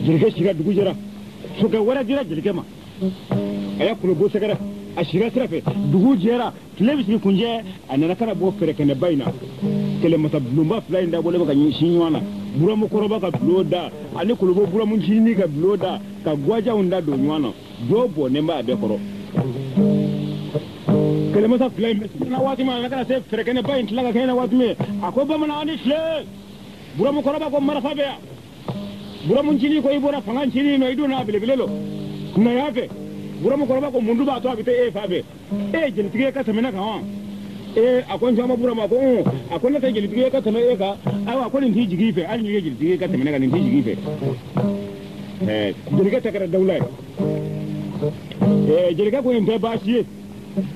jelikɛ sira dugu jɛra sokɛ wɛrɛ dira jelikɛ ma a y'a Kolobo sɛgɛrɛ a sira sira fɛ dugu jɛra tile bɛ sigi kunjɛ a nana ka na bɔ fɛrɛkɛnɛba in na kɛlɛmasa bulonba fila in dabɔlen bɛ ka ɲɛsin ɲɔgɔn na Buramu kɔrɔba ka bulon da ani Kolobo Buramu ncinin ka bulon da ka gwajaw da don ɲɔgɔn na dɔw bɔnnen b'a bɛɛ kɔrɔ kɛlɛmasa fila in bɛ sigi na waati min a nana ka na se fɛrɛkɛnɛba in tila ka kɛ na waati min a ko bamanan aw ni tile Buramu kɔrɔba ko marifa bɛ yan Buramu ncinin ko i bɔra fanga ncinin nɔ i donna a belebele lɔ na y'a fɛ Buramu kɔrɔba ko mun dun b'a to a bɛ taa e fa fɛ e ye jelitigi ye ka tɛmɛ ne kan wa a ko n caman Buramu a ko a ko ne tɛ jelitigi ye ka tɛmɛ e kan ayiwa ko nin t'i jigi fɛ hali n'i ye jelitigi ye ka tɛmɛ ne kan nin t'i jigi fɛ jelikɛ ta kɛra dawula ye jelikɛ ko nin tɛ baasi ye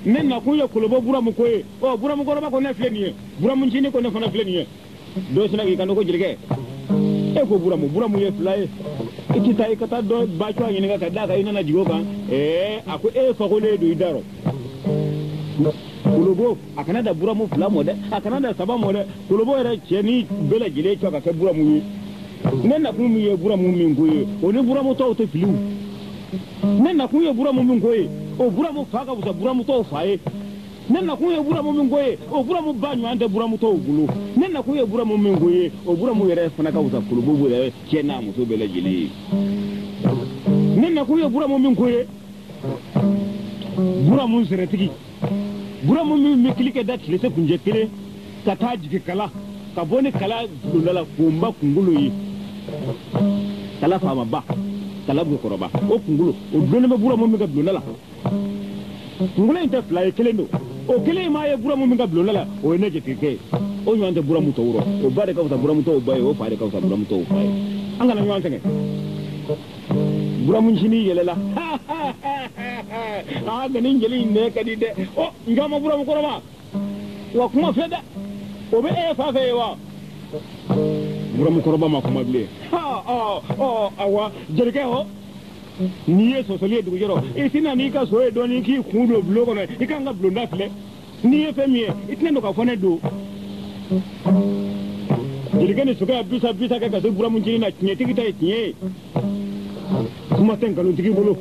Ne nakun ye kolobo buramu ko ye. Ɔ buramu kɔrɔba ko ne filɛ nin ye, buramu ncinin ko ne fana filɛ nin ye. Dɔ sinna k'i kanto ko jelikɛ, e ko buramu, buramu ye fila ye, i tɛ taa i ka taa dɔ ba cogoya ɲininka ka d'a kan i nana jigin o kan. Ɛɛ a ko e ye fakolen don i da rɔ. Kolobo a kana da buramu fila mɔ dɛ, a kana da saba mɔ dɛ. Kolobo yɛrɛ cɛ ni bɛɛ lajɛlen cɔ ka kɛ buramu ye. Ne nakun min ye buramu min ko ye, o ni buramu tɔw tɛ filiw. Ne nakun ye buramu min ko ye, o buramu fa ka fisa buramu tɔw fa ye. Ne nakun ye buramu min ko ye, o buramu ba ɲɔgɔn tɛ buramu tɔw bolo. Ne nakun ye buramu min ko ye, o buramu yɛrɛ fana ka fisa kolobo yɛrɛ cɛ n'a muso bɛɛ lajɛlen ye. Ne nakun ye buramu min ko ye, buramu sɛrɛtigi, buramu min bɛ kili kɛ da tile se kunjɛ kelen ka taa jigin kala, ka bɔ ni kala bulonda la k'o kunkolo ye, kala faamaba, kala bukɔrɔba, o kunkolo o dulonnen bɛ buramu min ka bulonda la. Kunkolo in tɛ fila ye, kelen don. O kelen in maa ye buramu min ka bulonda la, o ye ne jatigikɛ ye. O ɲɔgɔn tɛ buramu tɔw rɔ. O ba de ka fisa buramu tɔw ba ye, o fa de ka fisa buramu tɔw fa ye. An kana ɲɔgɔn sɛgɛn. Buramu ncinin yɛlɛla. Aa nka nin jeli in nɛ ka di dɛ. Ɔ n k'a ma buramu kɔrɔba, wa kuma filɛ dɛ, o bɛ e fa fɛ yen wa? Buramu kɔrɔba ma kuma bilen. Ɔ ɔ awa jelikɛ hɔ, n'i ye sɔsɔli ye dugujɔrɔ, i tɛna n'i ka so ye dɔɔnin k'i kun don bulon kɔnɔ, i kan ka bulonda filɛ. N'i ye fɛn min ye, i tɛna don ka fɔ ne don. Jelikɛ ni sokɛ bisa bisa kɛ ka se buramu ncinin na, tiɲɛtigi ta ye tiɲɛ ye, kuma tɛ nkalontigi bolo.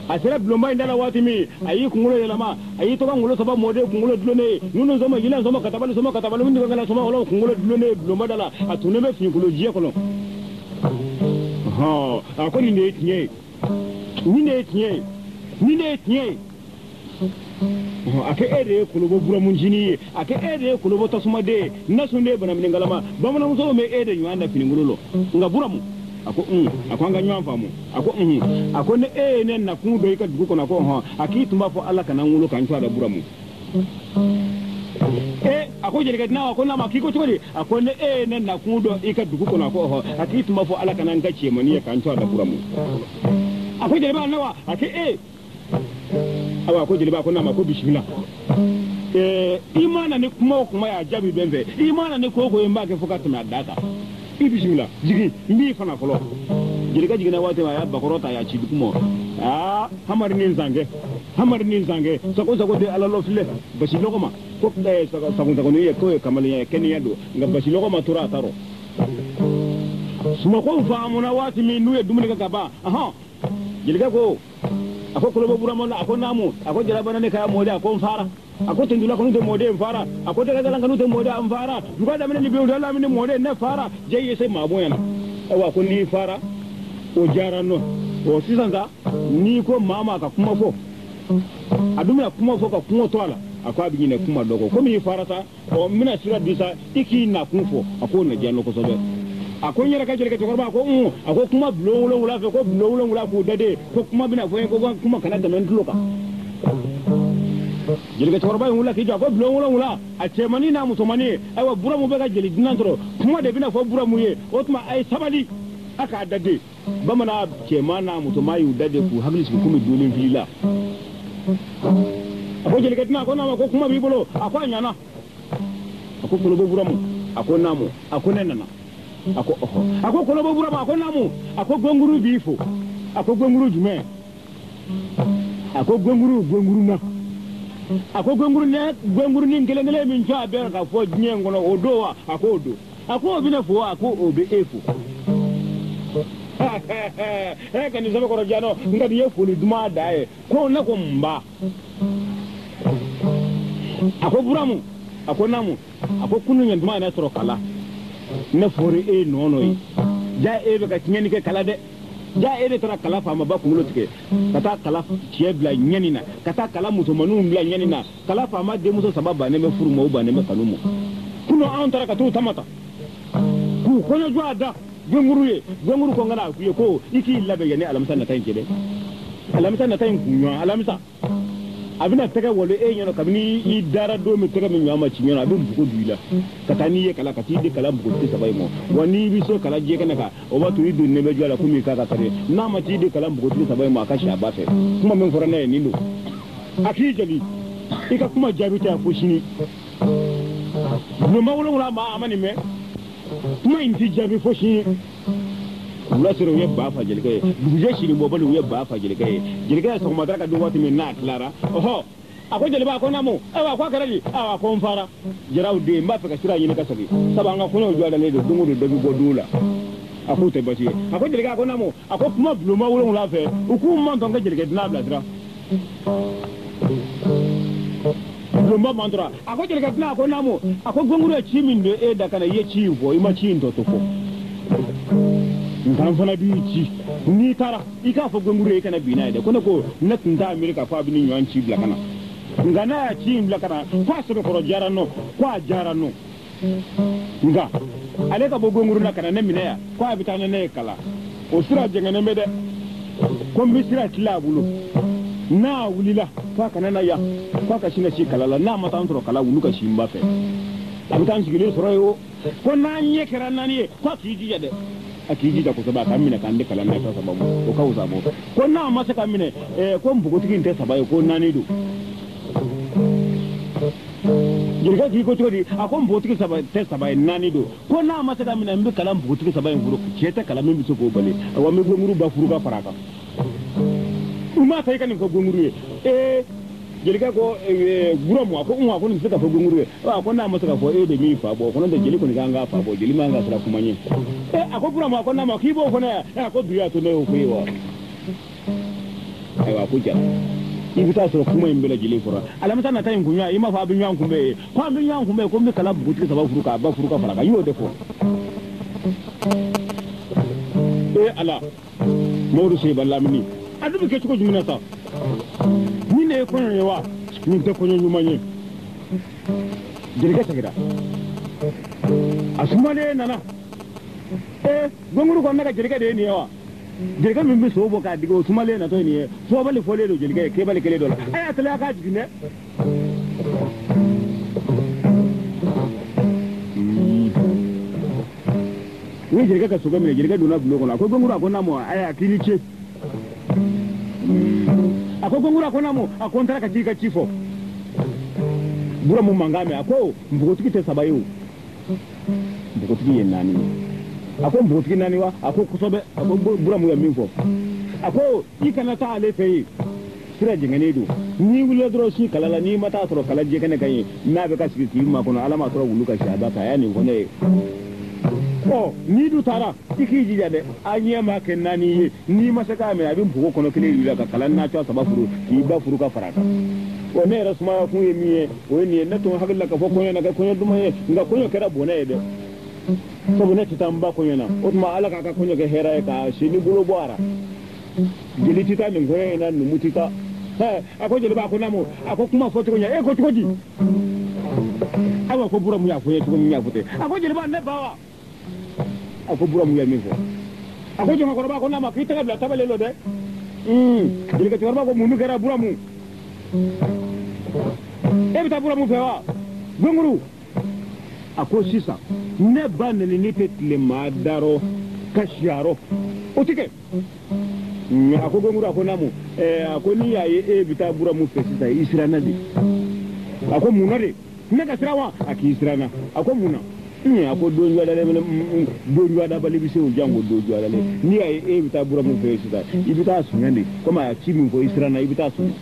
A sera bulonba in da la waati min, a y'i kunkolo yɛlɛma, a y'i tɔgɔ ngolo saba mɔden kunkolo dulonnen ye, ninnu sɔmɔ jinɛ sɔmɔ katabali sɔmɔ katabali minnu kɛla sɔmɔ ɔlɔ kunkolo dulonnen ye bulonba da la, a tunnen bɛ finikolo jɛ kɔnɔ. Hɔn, a ko nin de ye tiɲɛ ye, nin de ye tiɲɛ ye, nin de ye tiɲɛ ye. A ko e de ye kolobo buramu ncinin ye, a ko e de ye kolobo tasumaden ye, nasun de ye banaminɛnkalama, bamananmusow bɛ e de ɲɔgɔn da finikolo lɔ. Nka buramu, a ko a ko an ka ɲɔgɔn faamu. A ko a ko ne e ye ne nakun dɔ i ka dugu kɔnɔ. A ko hɔn. A k'i tun b'a fɔ Ala kana n wolo ka n to a la buramu. Ee a ko jelikɛ dunan, a ko n'a ma k'i ko cogo di? A ko ne e ye ne nakun dɔ i ka dugu kɔnɔ. A ko hɔn. A k'i tun b'a fɔ Ala kana n ka cɛmannin ye ka n to a la buramu. A ko jeliba ne wa? A ko ee awa. A ko jeliba, a ko n'a ma ko bisimila. I ma na ni kuma o kuma ye, a jaabi bɛ n fɛ. I ma na ni ko o ko ye, n b'a kɛ fo ka tɛmɛ a da kan. I bisimila, jigin, n b'i fana fɔlɔ. Jelikɛ jiginna waati min, a y'a bakɔrɔ ta, a y'a ci dugu ma. Aa hamari ni zankɛ, hamari ni zankɛ, sago sago tɛ Ala lɔ filɛ basi lɔgɔ ma ko sago sago ni ye k'o ye kamalenya ye, kɛnɛya don, nka basi lɔgɔ ma tora a ta rɔ. Sumakow faamuna waati min n'u ye dumuni kɛ ka ban, ahɔn, jelikɛ ko, a ko kolobo burama a ko naamu, a ko jalabana ne kaya mɔden, a ko n fara. A ko tendula kanu tɛ mɔden, n fara. A ko dɛgɛdalan kanu tɛ mɔden, n fara. Duga daminɛ ni biw lamini mɔden, ne fara. Jɛ ye se maa bonya na. Awa ko n'i fara, o diyara n nɔ. O sisan sa, n'i ko maa ma ka kuma fɔ, a dun bɛna kuma fɔ ka kungo to a la, a ko a bɛ ɲinɛ kuma dɔ kɔ. Komi i fara sa, ɔ n bɛna sira di sa, i k'i nakun fɔ. A k'o na diya n nɔ kosɛbɛ. A ko n yɛrɛ ka jelikɛ cɛkɔrɔba, a ko a ko kuma bulon wolonwula fɛ, ko bulon wolonwula k'u dade, ko kuma bɛna fɔ n ye, ko kuma kana tɛmɛ n tulo kan. Jelikɛ cɛkɔrɔba in wulila k'i jɔ, a ko bulon wolonwula, a cɛmannin n'a musomannin, ayiwa buramu bɛ ka jeli dunan sɔrɔ, kuma de bɛna fɔ buramu ye, o tuma a ye sabali, a k'a dade. Bamanan cɛman n'a musoman y'u dade k'u hakili sigi komi dolen filila. A ko jelikɛ dunan, a ko n'a ma ko kuma b'i bolo. A ko a ɲana. A ko kolobo buramu, a ko naamu. A ko ne nana. A ko ɔhɔ. A ko kolobo buramu, a ko naamu. A ko gɔnguru b'i fo. A ko gɔnguru jumɛn? A ko gɔnguru gɔnguru na. A ko gɔngurunin kelen kelen min cɔ a bɛ ka fɔ diɲɛ in kɔnɔ, o don wa? A ko o don. A ko o bɛ ne fo wa? A ko o bɛ e fo. Ka nin sɛbɛkɔrɔ diya nɔ, nka nin ye foli duman da ye. Ko ne ko n ba. A ko buramu, a ko naamu. A ko kunun ɲɛ duman ye ne sɔrɔ kala, ne fɔra e nɔ ye. Ja e bɛ ka tiɲɛni kɛ kala dɛ. Ja e de taara kala faamaba kunkolo tigɛ, ka taa kala cɛ bila ɲɛni na, ka taa kala musomaninw bila ɲɛni na. Kala faama denmuso saba bannen bɛ furu ma, o bannen bɛ kanu ma. Kunun anw taara ka t'u tama ta k'u kɔɲɔ jɔ a da gɔnguru ye. Gɔnguru ko n kana a f'i ye ko i k'i labɛn yanni alamisa nata in cɛ dɛ. Alamisa nata in kunɲɔgɔn alamisa, a bɛna tɛgɛ walo e ɲɛna kabini i dara don min tɛgɛ min ɲɔgɔn ma ci ɲɛna, a bɛ npogo don i la ka taa n'i ye kala, ka t'i di kala npogotigi saba in ma. Wa n'i bɛ se kala jɛ kɛnɛ kan, o b'a to i donnen bɛ jɔ a la komi i k'a ka kari. N'a ma t'i di kala npogotigi saba in ma, a ka si a ba fɛ. Kuma min fɔra ne ye nin don. A k'i jali i ka kuma jaabi tɛ fo sini. Bulonba 7 ma a ma nin mɛn. Kuma in ti jaabi fo sini. Wula sera u ye ba fa jelikɛ ye. Dugujɛ sini bɔbali u ye ba fa jelikɛ ye. Jelikɛ ye sɔgɔmada ka dun waati min n'a tilara. Ɔhɔ. A ko jeliba a ko naamu. Ayiwa ko a kɛra di? Ayiwa ko n fara. Jaraw den n b'a fɛ ka sira ɲini ka segin. Sabu an ka kɔɲɔw jɔ dalen don don o don dɔ bɛ bɔ du la. A k'o tɛ baasi ye. A ko jelikɛ a ko naamu. A ko kuma bulonba 7 fɛ u k'u mantɔn ka jelikɛ dunan bilasira. Bulonba mantora. A ko jelikɛ dunan a ko naamu. A ko gɔnguru ye ci min don e da ka na i ye ci in fɔ i ma ci in tɔ to fɔ. Nka n fana b'i ci n'i taara i k'a fɔ gɔnguru ye i kana bin n'a ye dɛ. Ko ne ko ne tun t'a miiri k'a fɔ a bɛ ni ɲɔgɔn ci bila ka na. Nka n'a y'a ci in bila ka na ko a sɛbɛkɔrɔ diyara n nɔ ko a diyara n nɔ. Nka ale ka bɔ gɔnguru la ka na ne minɛ yan ko a bɛ taa ni ne ye kala. O sira jɛngɛnnen bɛ dɛ. Ko n bɛ sira tila a bolo. N'a wulila k'a kana na yan k'a ka sin ka si kala la n'a ma taa n sɔrɔ kala wulu ka si n ba fɛ. A bɛ taa n sigilen sɔrɔ yen o. Ko n'an ɲɛ kɛra naani ye k'a k'i jija dɛ. A k'i jija kosɛbɛ a ka minɛ k'an di kalan na ka sababu o ka wusa bɔ. Ko n'a ma se ka minɛ ko npogotigi in tɛ 3 ye ko 4 don. Jelikɛ k'i ko cogo di? A ko npogotigi tɛ 3 ye 4 don. Ko n'a ma se ka minɛ n bɛ kalan npogotigi 3 in furu cɛ tɛ kalan min bɛ se k'o bali. Awa n bɛ gɔnguru ba furu ka fara a kan. U m'a ta i ka nin fɔ gɔnguru ye. Jelikɛ ko Buramu a ko a ko nin tɛ se ka fɔ gɔnguru ye. A ko n'a ma se ka fɔ e de min fa bɔ ko n'o tɛ jeli kɔni kan k'a fa bɔ jeli man ka siran kuma ɲɛ. A ko Buramu a ko n'a ma k'i b'o fɔ ne ye. A ko bi y'a to ne y'o fɔ e ye wa. Ayiwa a ko jara. I bɛ taa sɔrɔ kuma in bɛɛ lajɛlen fɔra. Alamisa nata in kunɲɔgɔn i m'a fɔ a bɛ ɲɔgɔn kunbɛn ye. Ko an bɛ ɲɔgɔn kunbɛn ko n bɛ kala npogotigi 3 furu k'a ba furu ka fara kan i y'o de fɔ. Ala Mawudu Seba Lamini a dun bɛ kɛ cogo jumɛn na sa? Nin de ye kɔɲɔ ye wa? Nin tɛ kɔɲɔ ɲuman ye. Jelikɛ seginna. A sumalen nana. Gɔnguru ko ne ka jelikɛ de ye nin ye wa? Jelikɛ min bɛ so bɔ k'a digi o sumalen natɔ ye nin ye. Fɔbali fɔlen don jelikɛ ye kɛbali kelen dɔ la. A y'a teliya k'a jigin dɛ. U ye jelikɛ ka sokɛ minɛ jelikɛ donna bulon kɔnɔ a ko gɔnguru a ko naamu ayiwa k'i ni ce. A ko gɔnguru a ko naamu a ko n taara ka t'i ka ci fɔ. Buramu mankan mɛn a ko npogotigi tɛ 3 ye o. Npogotigi ye 4 ye. A ko npogotigi 4 wa? A ko kosɛbɛ. A ko Buramu ye min fɔ. A ko i kana taa ale fɛ yen. Sira jɛngɛnnen don. N'i wulila dɔrɔn si kala la n'i ma taa sɔrɔ kala jɛkɛnɛ kan yen n'a bɛ ka sigi k'i makɔnɔ Ala m'a sɔrɔ wulu ka si a ba kan a y'a nin fɔ ne ye. Ɔ n'i dun taara i k'i jija dɛ a ɲɛ ma kɛ 4 ye n'i ma se k'a minɛ a bɛ npogo kɔnɔ kelen yir'i la ka kala nacogo 3 furu k'i ba furu ka fara a kan. Ɔ ne yɛrɛ sumaya kun ye min ye o ye nin ye ne tun hakili la k'a fɔ kɔɲɔ na kɛ kɔɲɔ duman ye nka kɔɲɔ kɛra bɔnɛ ye dɛ. Sabu ne tɛ taa n ba kɔɲɔ na o tuma Ala k'a ka kɔɲɔ kɛ hɛrɛ ye k'a sen ni bolo bɔ a la. Jeli tɛ taa nin kɔɲɔ in na numu tɛ taa. A ko jeliba a ko naamu a ko kuma fɔ cogo ɲɛ e ko cogo di? Ayiwa ko Buramu y'a fɔ n ye cogo min y'a fɔ ten. A ko jeliba ne ba wa? A ko Buramu ye min fɔ. A ko jɔnkɔrɔba ko n'a ma k'i tɛgɛ bila tabalen don dɛ. Jelikɛ cɛkɔrɔba ko mun kɛra Buramu? E bɛ taa Buramu fɛ wa? Gɔnguru. A ko sisan ne ba neni ne tɛ tile maa darɔ ka siyarɔ o tɛ kɛ. A ko gɔnguru a ko naamu a ko n'i y'a ye e bɛ taa Buramu fɛ sisan i siranna de. A ko mun na de? Ne ka siran wa? A k'i siranna. A ko mun na? A ko don jɔdabali bɛ se o janko don jɔdalen n'i y'a ye e bɛ taa Buramu fɛ sisan i bɛ taa sonya de komi a ci min fɔ i siranna i bɛ taa sonya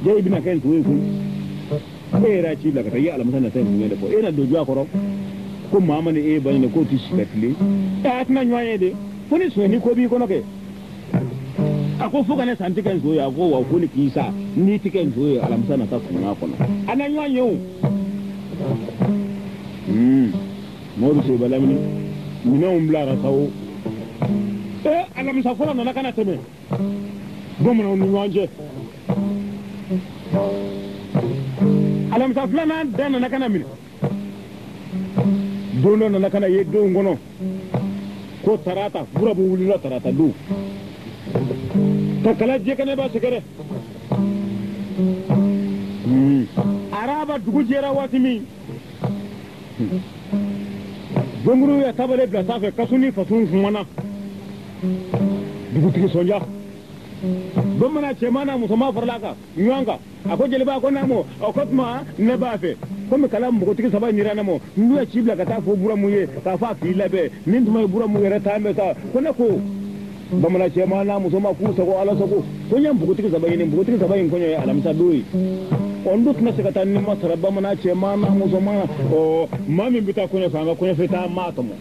ja i bɛna kɛ nto ye koyi. E yɛrɛ y'a ci bila ka taa i ye alamisa nata in kun de fɔ e na don jɔ a kɔrɔ ko maa ma ni e ba ɲini k'o tɛ si ka tilen a tɛna ɲɔgɔn ye de fo ni sonyani ko b'i kɔnɔ kɛ. A ko fo ka ne san tɛ kɛ nso ye a ko wa ko ni k'i sa n'i tɛ kɛ nso ye alamisa nata kunna kɔnɔ a na ɲɔgɔn ye o. Mawudu Seba Lamini minɛnw bilara sa o. Alamisa fɔlɔ nana ka na tɛmɛ bamananw ni ɲɔgɔn cɛ. Alamisa filanan da nana ka na minɛ. Don dɔ nana ka na ye don kɔnɔ ko tarata Buramu wulila tarata don. Ka kala jɛkɛnɛba sɛgɛrɛ. Araba dugu jɛra waati min. Gɔnguru ye tabale bila sanfɛ kasu ni faso kumana. Dugutigi Sonja. Bamanan cɛman n'a musoman farala kan ɲɔgɔn kan. A ko jeliba ko naamu, o ko tuma ne b'a fɛ komi kala npogotigi saba ɲira ne ma, n ye ci bila ka taa fɔ Buramu ye k'a fɔ a k'i labɛn nin tuma ye Buramu yɛrɛ taa bɛ taa. Ko ne ko bamanan cɛman n'a musoman k'u sago Ala sago, ko n ye npogotigi saba ɲini, npogotigi saba in kɔɲɔ ye alamisa don ye. Ɔ n dun tɛna se ka taa ni ma sara bamanan cɛman n'a musoman. Ɔ maa min bɛ taa kɔɲɔ fɛ, an ka kɔɲɔfɛ taa maa tɔmɔ.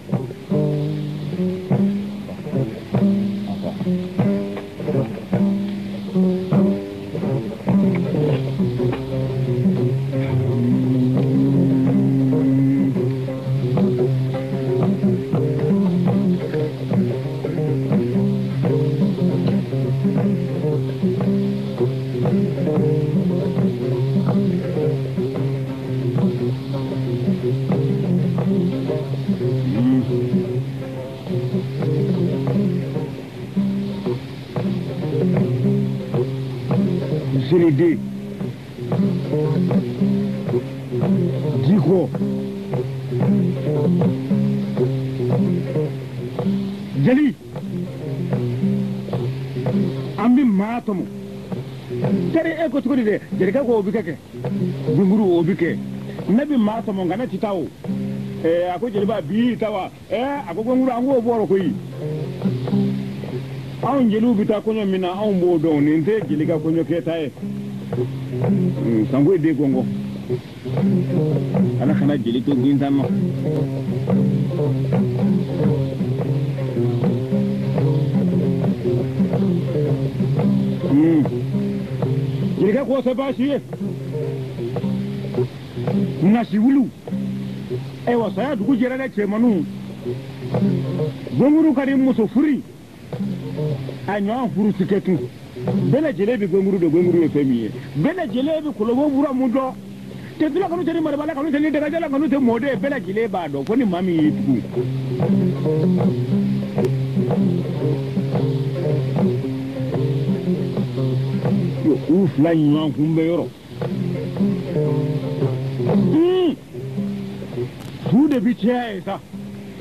Ziride Diko Jeli an bɛ maa tɔmɔ tari e ko cogo di dɛ jelikɛ ko o bɛ kɛ Gunguru o bɛ kɛ ne bɛ maa tɔmɔ nka ne tɛ taa o. A ko jeliba bi ta wa? A ko Gunguru an k'o bɔrɔ koyi. Anw jeliw bɛ taa kɔɲɔ min na anw b'o dɔn, nin tɛ jeli ka kɔɲɔ kɛta ye. Sanko ye den gɔngɔ. Ala kana jeli to gintan nɔ. Jelikɛ ko tɛ baasi ye. Nasi wulu. Ayiwa saya dugu jɛra dɛ cɛmaninw. Gunguru ka di muso furu. A ɲɔgɔn furu ti kɛ tun. Bɛɛ lajɛlen bɛ Gunguru dɔn, Gunguru ye fɛn min ye. Bɛɛ lajɛlen bɛ Kolobo Buramu dɔn. Tɛtula kanu tɛ ni marabala kanu tɛ ni dagajala kanu tɛ mɔden, bɛɛ lajɛlen b'a dɔn fo ni maa min y'i tugu. U fila ɲɔgɔn kun bɛ yɔrɔ. Su de bɛ caya ye sa,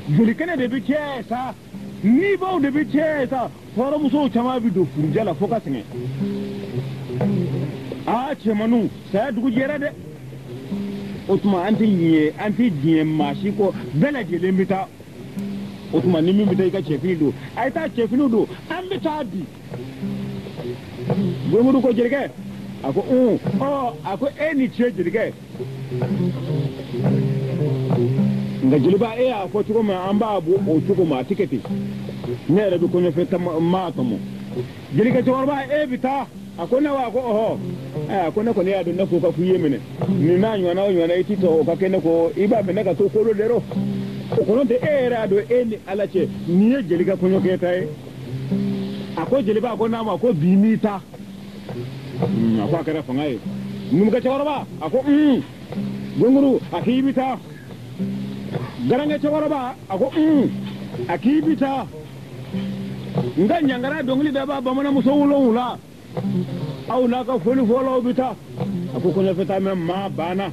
jolikɛnɛ de bɛ caya ye sa, nibaw de bɛ caya ye sa, hɔrɔnmusow caman bɛ don furujɛ la fo ka sɛgɛn. Aa cɛmaninw, saya dugu jɛra dɛ. O tuma an tɛ ɲɛ, an tɛ diɲɛ maa si kɔ, bɛɛ lajɛlen bɛ taa. O tuma ni min bɛ taa i ka cɛfini don, a ye taa cɛfini don, an bɛ taa bi. Gunguru ko jelikɛ, a ko un, ɔ a ko e ni ce jelikɛ. Nka jeliba e y'a fɔ cogo min an b'a bɔ o cogo ma, a tɛ kɛ ten. Ne yɛrɛ bɛ kɔɲɔfɛ maa tɔmɔ. Jelikɛ cɛkɔrɔba e bɛ taa. A ko ne wa? A ko ɔhɔ. A ko ne kɔni y'a dɔn ne ko ka f'i ye minɛ. Nin n'a ɲɔgɔnna o ɲɔgɔnna i ti sɔn o ka kɛ ne ko i b'a fɛ ne ka to kolo de rɔ. O kɔnɔ tɛ e yɛrɛ y'a dɔn e ni Ala cɛ nin ye jeli ka kɔɲɔkɛta ye. A ko jeliba a ko n'a ma ko bi m'i ta. A ko a kɛra fanga ye. Numukɛ cɛkɔrɔba a ko un. Gunguru a k'i bɛ taa. Garankɛ cɛkɔrɔba a ko un. A k'i bɛ taa. N ka ɲangara dɔnkili da b'a bamananmuso 7 aw n'a ka foli fɔlaw bɛ taa. A ko kɔɲɔfɛ taa mɛ maa banna,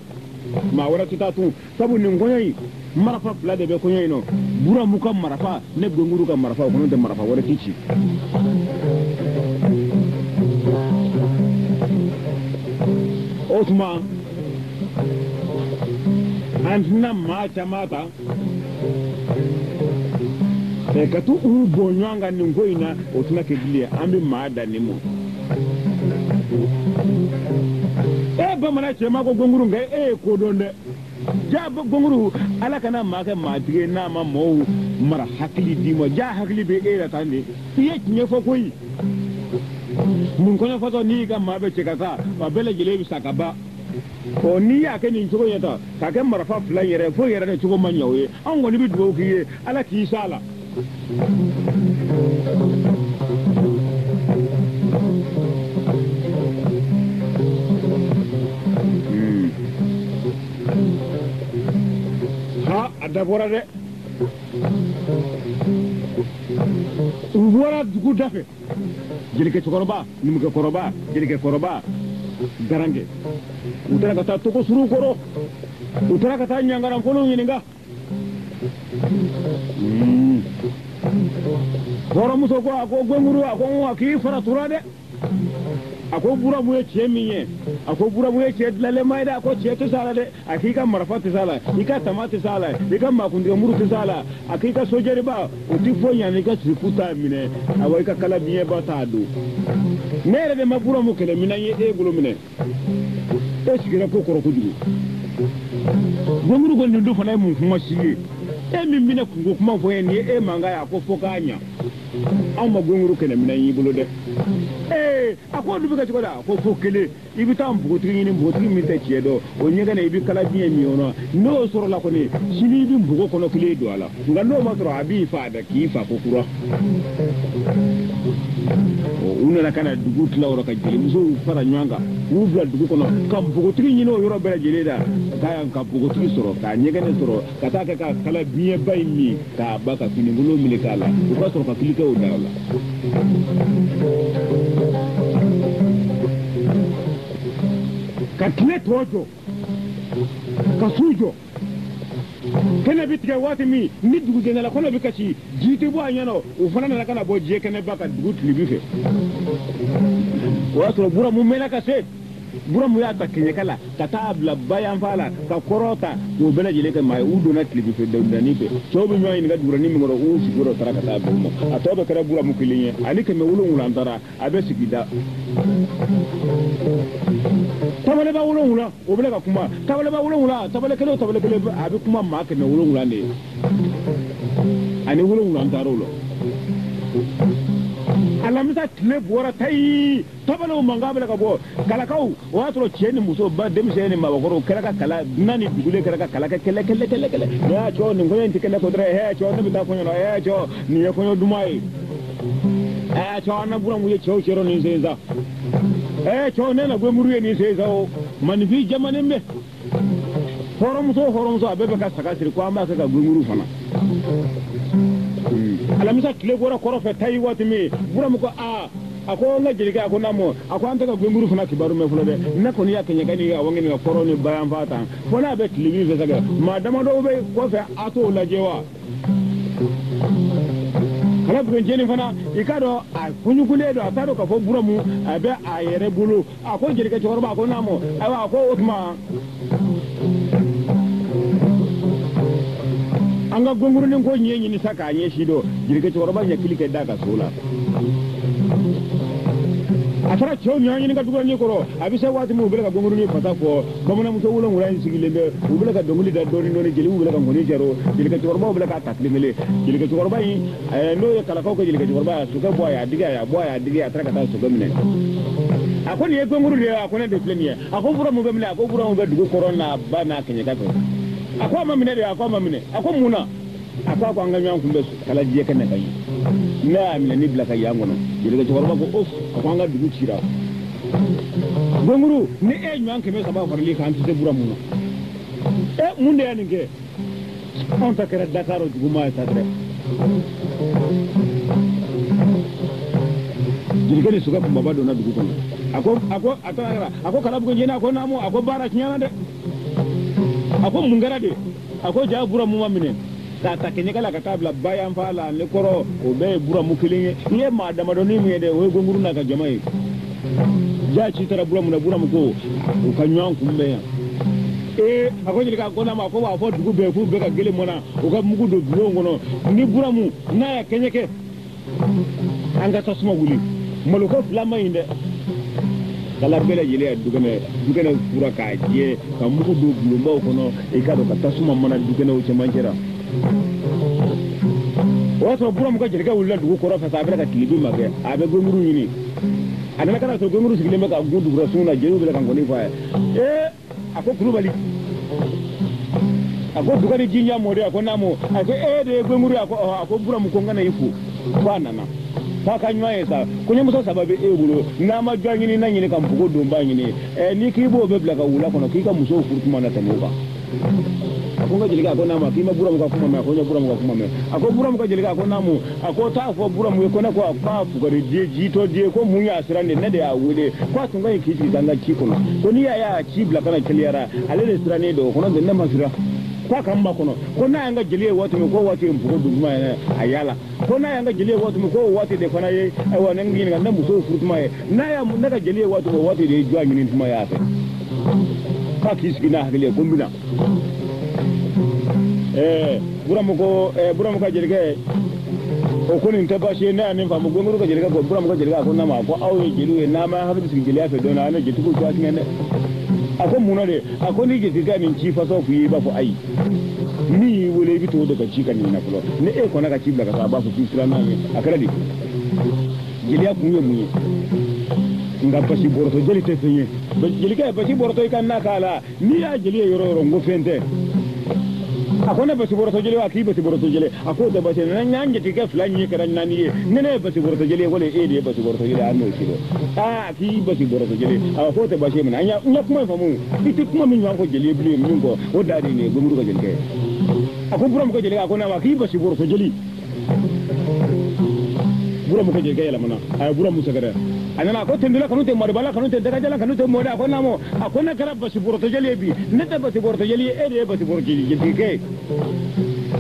maa wɛrɛ tɛ taa tun. Sabu nin kɔɲɔ in marafa fila de bɛ kɔɲɔ in nɔ. Buramu ka marafa ne Gunguru ka marafa, o kɔnɔ tɛ marafa wɛrɛ ti ci. O tuma an tɛna maa caman ta ka to u bɔ ɲɔgɔn kan nin ko in na, o tɛna kɛ bilen. An bɛ maa da nin ma. E bamanan cɛman ko Gunguru nka e ye ko dɔn dɛ. Ja Gunguru Ala kana maa kɛ maatigi ye n'a ma mɔgɔw mara hakili d'i ma. Ja hakili bɛ e la tan de. I ye tiɲɛ fɔ koyi. Nin kɔɲɔfɔtɔ n'i ka maa bɛ cɛ ka taa, a bɛɛ lajɛlen bɛ sa ka ban. Ɔ n'i y'a kɛ nin cogo in ta k'a kɛ marafa fila yɛrɛ fo yɛrɛ de cogo ma ɲɛ o ye. Anw kɔni bɛ dugawu k'i ye Ala k'i s'a la. Ha a dabɔra dɛ. U bɔra dugu da fɛ. Jelikɛ cɛkɔrɔba, numukɛ kɔrɔba, jelikɛ kɔrɔba, garankɛ. U taara ka taa togo suruw kɔrɔ. U taara ka taa ɲangaranfɔlɔw ɲininka. Hɔrɔnmuso ko a ko Gunguru a ko a k'i faratura dɛ. A ko Buramu ye cɛ min ye, a ko Buramu ye cɛ dilanlenma ye dɛ, a ko cɛ tɛ s'a la dɛ, a k'i ka marifa tɛ s'a la, i ka tama tɛ s'a la, i ka makuntigɛ muru tɛ s'a la, a k'i ka sojɛriba o tɛ foyi ɲa i ka sirifu t'a minɛ, awa i ka kala biɲɛba t'a don. Ne yɛrɛ de ma Buramu kɛlɛ minɛ ye e bolo minɛ, e sigira ko kɔrɔ kojugu. Gɔnguru ko nin dun fana ye mun kuma si ye, e min bɛna kunko kuma fɔ ye nin ye e mankan ye, a ko fo k'a ɲa. Anw ma gɔnguru kɛlɛ minɛ y'i bolo dɛ. Ee a ko dun bɛ kɛ cogo di? A ko fo kelen, i bɛ taa npogotigi ɲini, npogotigi min tɛ tiɲɛ dɔn, o ɲɛgɛn na i bɛ kala biɲɛ min kɔnɔ, n'o sɔrɔla kɔni sini i bɛ npogo kɔnɔ kelen don a la, nka n'o ma sɔrɔ a b'i fa dɛ, k'i fa ko kura. U nana ka na dugu tila o rɔ ka jelimusow fara ɲɔgɔn kan, k'u bila dugu kɔnɔ ka npogotigi ɲini o yɔrɔ bɛɛ lajɛlen la, ka npogotigi sɔrɔ, k'a ɲɛgɛnɛ sɔrɔ, ka taa kɛ ka kala biɲɛba in min k'a ba ka finikolon mili k'a la, u ka sɔrɔ ka kilikɛw da o la. Ka tile tɔ jɔ, ka su jɔ, kɛnɛ bɛ tigɛ waati min ni dugujɛnɛla kɔnɔ bɛ kasi, ji tɛ bɔ a ɲɛna, o fana nana ka na bɔ diɲɛ kɛnɛba ka dugu tilebi fɛ. O y'a sɔrɔ Buramu mɛnna ka se, Buramu y'a ta kɛɲɛka la ka taa bila bayanfa la ka kɔrɔ ta k'o bɛɛ lajɛlen kɛ maa ye. U donna tilebi fɛ dawudani fɛ, cɛw bɛ ɲɔgɔn ɲininka duguranin min kɔrɔ, u sigiyɔrɔ taara ka taa bɛn o ma. A tɔ bɛɛ kɛra Buramu kelen ye, ani 700 taara a bɛ sigida. Tabaleba 7 o bɛ ka kuma, tabaleba 7, tabale kelen o tabale kelen a bɛ kuma maa 700 de ye, ani 7 taara o la. Alamisa tile bɔra tayi, tabalew mankan bɛ ka bɔ kalakaw, o y'a sɔrɔ cɛ ni muso ba denmisɛn ni maabakɔrɔw kɛra ka kala, dunan ni dugulen kɛra ka kala kɛ kɛlɛ kɛlɛ kɛlɛ kɛlɛ. Ne y'a cɔ nin kɔɲɔ in tɛ kɛlɛ ko dɔrɔn, hɛ cɔ ne bɛ taa kɔɲɔ la, hɛ cɔ nin ye kɔɲɔ duman ye, hɛ cɔ an na Buramu ye cɛw cɛrɔ nin sen sa, hɛ cɔ ne na gɔnguru ye nin sen sa o, maninfin jamanen bɛ. Hɔrɔnmuso hɔrɔnmuso a bɛɛ bɛ ka saga siri ko an b'a kɛ ka gɔnguru fana. Alamisa tile bɔra kɔrɔ fɛ tayi waati min, Buramu ko aa, a ko n ka jelikɛ, a ko naamu, a ko an tɛ ka gɔnguru fana kibaru mɛn fɔlɔ dɛ, ne kɔni y'a kɛɲɛkɛ ni a wangeni ka kɔrɔ ni bayanfa tan, fo n'a bɛ tilebin fɛ sa kɛ, maa damadɔw bɛ kɔfɛ a t'o lajɛ wa. Kala buguncɛni fana i k'a dɔn a fuɲugulen don, a t'a dɔn k'a fɔ Buramu a bɛ a yɛrɛ bolo. A ko jelikɛ cɛkɔrɔba, a ko naamu, ayiwa a ko o tuma an ka gɔngurunin ko ɲɛ ɲini sa k'a ɲɛsin dɔn. Jelikɛ cɛkɔrɔba ɲɛ kili kɛ da ka so la. A taara cɛw ɲɔgɔn ɲini ka duguranin kɔrɔ, a bɛ se waati min u bɛ ka gɔngurunin fasa fɔ, bamananmuso 7 in sigilen bɛ, u bɛ ka dɔnkili da dɔɔnin dɔɔnin, jeliw bɛ ka nkɔni jaro, jelikɛ cɛkɔrɔbaw bɛ k'a ta kelen kelen. Jelikɛ cɛkɔrɔba in n'o ye kalakaw kɛ jelikɛ cɛkɔrɔba ye, a sokɛ bɔ a ye, a digi a ye, a bɔ a ye, a digi a taara ka taa sokɛ minɛ. A ko nin ye gɔnguru de ye, a ko ne de filɛ nin ye. A ko Buramu bɛ minɛ, a ko Buramu bɛ dugu kɔrɔ n'a ba n'a kɛɲɛka fɛ. A ko a ma minɛ de, a ko a ma minɛ. A ko mun na? A ko a ko an ka ɲɔgɔn kunbɛ kalajɛ kɛnɛ kan yen. Ne y'a minɛ ni bila ka yan kɔnɔ. Jelikɛ cɛkɔrɔba ko of, a ko an ka dugu cira. Gɔnguru ni e ɲɔgɔn 300 farali kan, an tɛ se Buramu na. E mun de y'a nin kɛ? Anw ta kɛra Dakar duguma ye sa dɛrɛ. Jelikɛ ni sokɛ kunbaba donna dugu kɔnɔ. A ko a ko a taara, a ko Kalabugu jeni, a ko naamu, a ko baara tiɲɛna dɛ. A ko mun kɛra de? A ko ja Buramu ma minɛ k'a ta kɛɲɛka la ka taa bila bayanfa la, ne kɔrɔ o bɛɛ ye Buramu kelen ye. I ye maa damadɔnin min ye dɛ, o ye gɔnguru n'a ka jama ye. Ja ci taara Buramu na, Buramu ko u ka ɲɔgɔn kunbɛn yan. Ee a ko jelikɛ, a ko n'a ma, a ko b'a fɔ dugu bɛɛ k'u bɛɛ ka gele mɔna, u ka mugu don bulon kɔnɔ, ni Buramu n'a y'a kɛɲɛ kɛ an ka tasuma wuli. Maloko fila ma ɲi dɛ. Kala bɛɛ lajɛlen ya dukɛnɛ fura k'a jɛ ka mugu don bulonbaw kɔnɔ, i k'a dɔn ka tasuma mana dukɛnɛw cɛmancɛ la. O y'a sɔrɔ Buramu ka jelikɛ wulila dugu kɔrɔ fɛ sa, a bɛ ka tilebi ma kɛ, a bɛ gɔnguru ɲini. A nana ka na sɔrɔ gɔnguru sigilen bɛ ka gun dugura sun na, jeliw bɛ ka nkɔni fɔ a ye. Ee a ko Kulubali, a ko Dugani jinja mɔden, a ko naamu, a ko e de ye gɔnguru ye? A ko ɔhɔ. A ko Buramu ko n ka na i fo f'a nana k'a ka ɲɔgɔn ye sa, kɔɲɔmuso 3 bɛ e bolo, n'a ma jɔn ɲini n'a ɲini ka npogo donba ɲini, ɛ n'i k'i b'o bɛɛ bila ka wula kɔnɔ k'i ka musow furu tuma na tɛmɛ o kan. A ko n ka jelikɛ, a ko naamu, k'i ma Buramu ka kuma mɛn? A ko n ye Buramu ka kuma mɛn. A ko Buramu ka jelikɛ, a ko naamu, a ko t'a fɔ Buramu ye ko ne ko a k'a fugari den jitɔ den ko mun y'a siran de, ne de y'a wele ko a tun ka ɲi k'i sigi k'an ka ci kɔnɔ, ko n'i y'a ye a ci bila ka na teliyara, ale de sirannen don o kɔnɔ de, ne ma siran, k'a ka n ba kɔnɔ, ko n'a y'an ka jeli ye waati min, ko waati ye npogo don tuma yɛrɛ a yala. Ko n'a y'an ka jeli ye waati min, ko o waati de fana ye, ayiwa, ne ɲininka ne musow furu tuma ye. N'a y'a ne ka jeli ye waati min, o waati de ye jɔ ɲini tuma ye a fɛ. K'a k'i sigi n'a hakili ye ko n bɛna. Buramu ko, Buramu ka jelikɛ, o ko nin tɛ baasi ye, ne y'a min faamu. Gɔngɔrɔ ka jelikɛ ko, Buramu ka jelikɛ, a ko n'a ma ko aw ye jeliw ye, n'a ma hakili sigi jeliya fɛ don na, an bɛ jetigiw to a tiɲɛ dɛ. A ko mun na de? A ko ni jelikɛ nin ci fasɔ f'i ye, i b'a fɔ ayi. Min y'i wele, i bɛ t'o de ka ci ka nin na fɔlɔ. Ni e kɔnna ka ci bila ka taa, a b'a fɔ k'i siran n'a ye. A kɛra di? Jeliya kun ye mun ye? Nka basi bɔrɔtɔ jeli tɛ fɛn ye. Jelikɛ, basi bɔrɔtɔ i ka na k'a la, n'i y'a jeli ye yɔrɔ o yɔrɔ, n ko fɛn tɛ. A ko ne basi bɔrɔtɔ jeli wa? K'i basi bɔrɔtɔ jeli. A k'o tɛ basi ye. N'an jatigikɛ fila ɲɛ kɛra naani ye, ni ne ye basi bɔrɔtɔ jeli ye, wala e de ye basi bɔrɔtɔ jeli ye, an n'o si dɔn. Aa, k'i basi bɔrɔtɔ jeli. A k'o tɛ basi ye minɛ. An ya kuma in faamu. I tɛ kuma min ɲɔgɔn fɔ jeli ye bilen min kɔ, o da de ye nin ye, Gomuru ka jelikɛ. A ko Buramu ka jelikɛ, a ko n'a ma k'i basi bɔrɔtɔ jeli. Buramu ka jelikɛ yɛlɛmana, a ye Buramu sɛgɛrɛ. A nana, a ko tendula kanu tɛ, maribala kanu tɛ, dagajala kanu tɛ, mɔden. A ko naamu. A ko ne kɛra basi bɔrɔtɔ jeli ye bi, ne tɛ basi bɔrɔtɔ jeli ye, e de ye basi bɔrɔtɔ jelikɛ ye.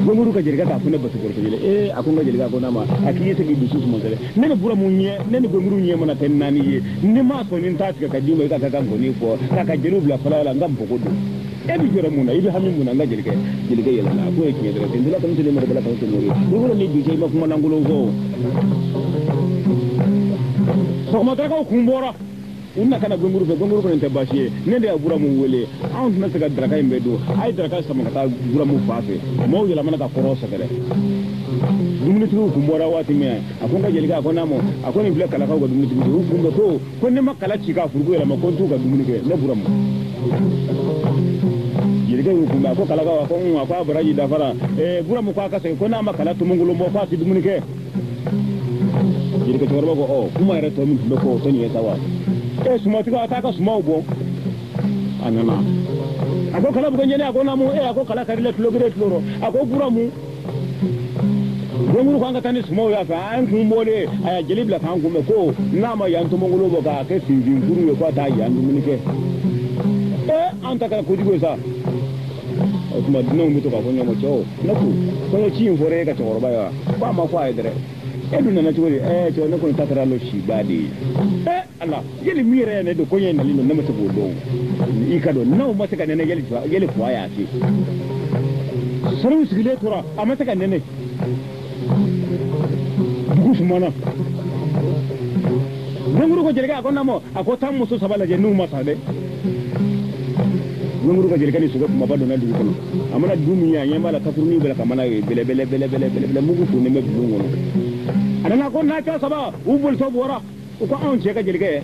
Gomuru ka jelikɛ k'a fɔ ne basi bɔrɔtɔ jeli. Ee, a ko n ka jelikɛ, a ko n'a ma, a k'i ye se k'i dusu suma dɛ. Ne ni Buramu ɲɛ, ne ni Gomuru ɲɛ mana kɛ naani ye, ni ma sɔn ni n t'a tigɛ ka d'i ma, i ka ka nkɔni fɔ k'a ka jeliw bila falaya la, n ka npogo don. E bɛ jɔrɔ mun na? I bɛ hami mun na? N ka jelikɛ, jelikɛ yɛlɛla. A ko ye tiɲɛ dɔrɔn, tendula kanu tɛ, maribala kanu tɛ, mɔri. I bolo ni bi cɛ, i ma kuma lankolon fɔ o. Sɔgɔmadarakaw kun bɔra, u nana ka na Gomuru fɛ. Gomuru kɔni tɛ baasi ye, ne de ye Buramu wele, anw tɛna se ka daraka in bɛɛ dun, a ye daraka sama ka taa Buramu fa fɛ. Maaw yɛlɛmana ka kɔrɔ sɛgɛrɛ. Dumunitigiw kun bɔra waati min, a ko n ka jelikɛ, a ko n'a ma, a ko nin filɛ Kalakaw ka dumunitigiw ye, u kun bɛ ko ne ma kala ci k'a furuku yɛlɛma, ko n t'u ka dumuni kɛ, ne Buramu. Jelikɛ y'u kunbɛn, a ko Kalakaw, a ko a ko a baraji dafara. Buramu ko a ka segin, ko n'a ma kala tomonkolon bɔ, k'a tɛ dumuni kɛ. Jelikɛ cɛkɔrɔba ko ɔ, kuma yɛrɛ tɔ min tun bɛ fɔ, o tɛ nin ye sa wa? Sumatigi, a t'a ka sumaw bɔ. A nana, a ko kala bugɔ ɲɛnɛ, a ko naamu. A ko kala karila tulo kelen tulo rɔ. A ko Buramu, Gomuru ko an ka taa ni sumaw y'a fɛ, an kun bɔlen, a y'a jeli bila k'an kunbɛn, ko n'a ma yan tomonkolon bɔ k'a kɛ finfinkuru ye, k'a t'a yan dumuni kɛ. An ta kɛra kojugu ye sa. O tuma dunanw bɛ to k'a fɔ ɲɔgɔn ma, cɛw, ne ko kɔɲɔ ci in fɔra e ka cɛkɔrɔba ye wa? Ko a ma fɔ a ye dɛrɛ. E dun nana cogo di? Cɛw, ne kɔni ta kɛra lɔ siba de ye. Ala, yeli min yɛrɛ ye ne don kɔɲɔ in nali don, ne ma se k'o dɔn. I ka dɔn n'aw ma se ka nɛnɛ yeli fɔ a y'a se. Sanu sigilen tora, a ma se ka nɛnɛ. Dugu sumana. Gomuru ko jelikɛ, a ko naamu. A ko taa muso saba lajɛ n'u ma sa dɛ. Gomuru ka jelikɛ ni sokɛ kumaba donna dugu kɔnɔ. A mana du min ye, a ɲɛ b'a la kakurunin bɛɛ la ka mana ye bɛlɛbɛlɛ bɛlɛbɛlɛ bɛlɛbɛlɛ, mugu funen bɛ bulon kɔnɔ. A nana ko n'a cɛ saba, u bolitɔ bɔra. U ko anw cɛ ka jelikɛ ye.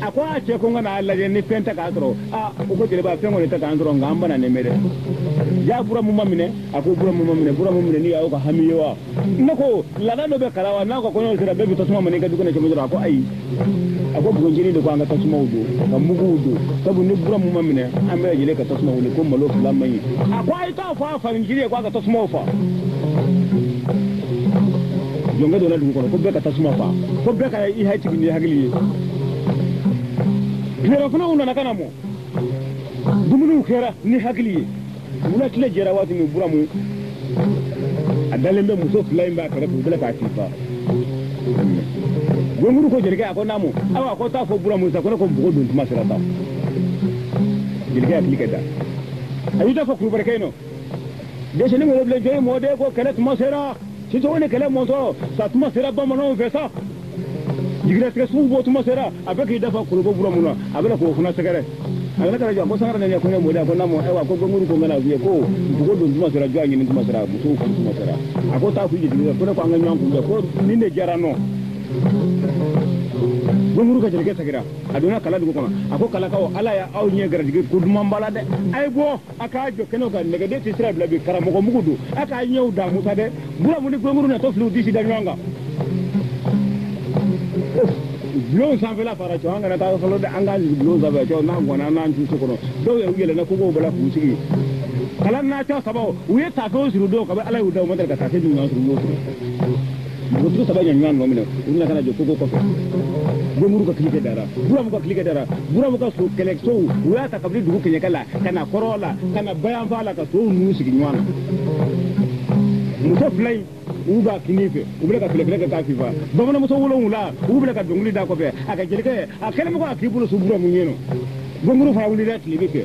A ko a cɛ ko n ka n'a lajɛ ni fɛn tɛ k'a sɔrɔ. Aa, u ko jeliba, fɛn kɔni tɛ k'an sɔrɔ, nka an bana nin bɛ dɛ. Ja Buramu ma minɛ. A ko Buramu ma minɛ, Buramu minɛ ni y'aw ka hami ye wa? Ne ko laada dɔ bɛ kala wa? N'a ka kɔɲɔ sera, bɛɛ bɛ tasuma minɛ i ka du kɔnɔ cɛman sɔrɔ. A ko ayi. A ko buguncinin de ko an ka tasumaw don, ka muguw don, sabu ni Buramu ma minɛ, an bɛɛ lajɛlen ka tasuma wuli, ko malo fila man ɲi. A ko a ye taa fɔ a fanicinin ye ko a ka tasumaw fa. Jɔnkɛ donna dugu kɔnɔ ko bɛɛ ka tasuma fa, ko bɛɛ ka i hakili ni hakili ye. Tilerafanaw nana ka na mɔ, dumuniw kɛra ni hakili ye. Wula tile jɛra waati min, Buramu a dalen bɛ, muso fila in b'a kɛrɛfɛ, u bɛla k'a fifa. Gomuru ko jelikɛ, a ko naamu. Ayiwa, a ko taa fɔ Buramu sa ko ne ko npogo don tuma sera sa. Jelikɛ hakili kɛ da, a y'i da fɔ kulubalikɛ in nɔ. Dɛsɛni ŋolo bilen jɔn ye mɔden ko kɛlɛ tuma sera. Sisan ni kɛlɛ mɔtɔ sa tuma sera bamananw fɛ sa. Jigilatigɛ sugu bɔ tuma sera, a bɛ k'i dafa kolobo Buramu na, a bɛna k'o fana sɛgɛrɛ. A nana ka na jɔ, a ko sangara nana kɔɲɔ mɔden, a ko naamu. Ayiwa, ko Gomuru ko n kana f'i ye ko npogo don tuma sera, jɔ ɲini tuma sera, musow furu tuma sera. A ko taa f'i jigin ko ne ko an ka ɲɔgɔn kunbɛn, ko nin de diyara nɔ. Gomuru ka jelikɛ seginna, a donna kala dugu kɔnɔ. A ko Kalakaw, Ala y'aw ɲɛ garijɛgɛ ko duman b'a la dɛ. A ye bɔ, a k'a jɔ kɛnɛw kan, nɛgɛden tɛ sira bila bi, karamɔgɔ mugu don, a k'a ɲɛw da Musa dɛ. Buramu ni Gomuru natɔ filiw disi da ɲɔgɔn kan. Bulon sanfɛla fara cɛ, an kana taa fɔlɔ dɛ, an k'an sigi bulon sanfɛ cɛ, n'an gɔnna n'an tu so kɔnɔ. Dɔw yɛrɛ yɛlɛnna kogow bɛɛ la k'u sigi. Kala n'a cɛ saba, u ye taafew siri dɔw kabi Ala y'u da, u ma deli ka taafe min ɲɔgɔn siri, u y'o siri. Npogotigi saba ɲɛ ɲɔgɔn nɔ minɛ, u nana ka na jɔ kogo kɔfɛ. Gomuru ka kilikɛ dara, Buramu ka kilikɛ dara, Buramu ka so kɛlɛsow u y'a ta kabini dugu kɛɲɛka la ka na kɔrɔ la ka na bayanfa la ka sow ninnu sigi ɲɔgɔn na. Muso fila in u b'a kini fɛ u bɛ ka filɛfilɛ kɛ k'a fifa bamananmuso 7 u bɛ ka dɔnkili da kɔfɛ a ka jelikɛ a kɛlen bɛ ko a k'i bolo su Buramu ɲɛ nɔ Gɔnguru fana wulila tile fɛ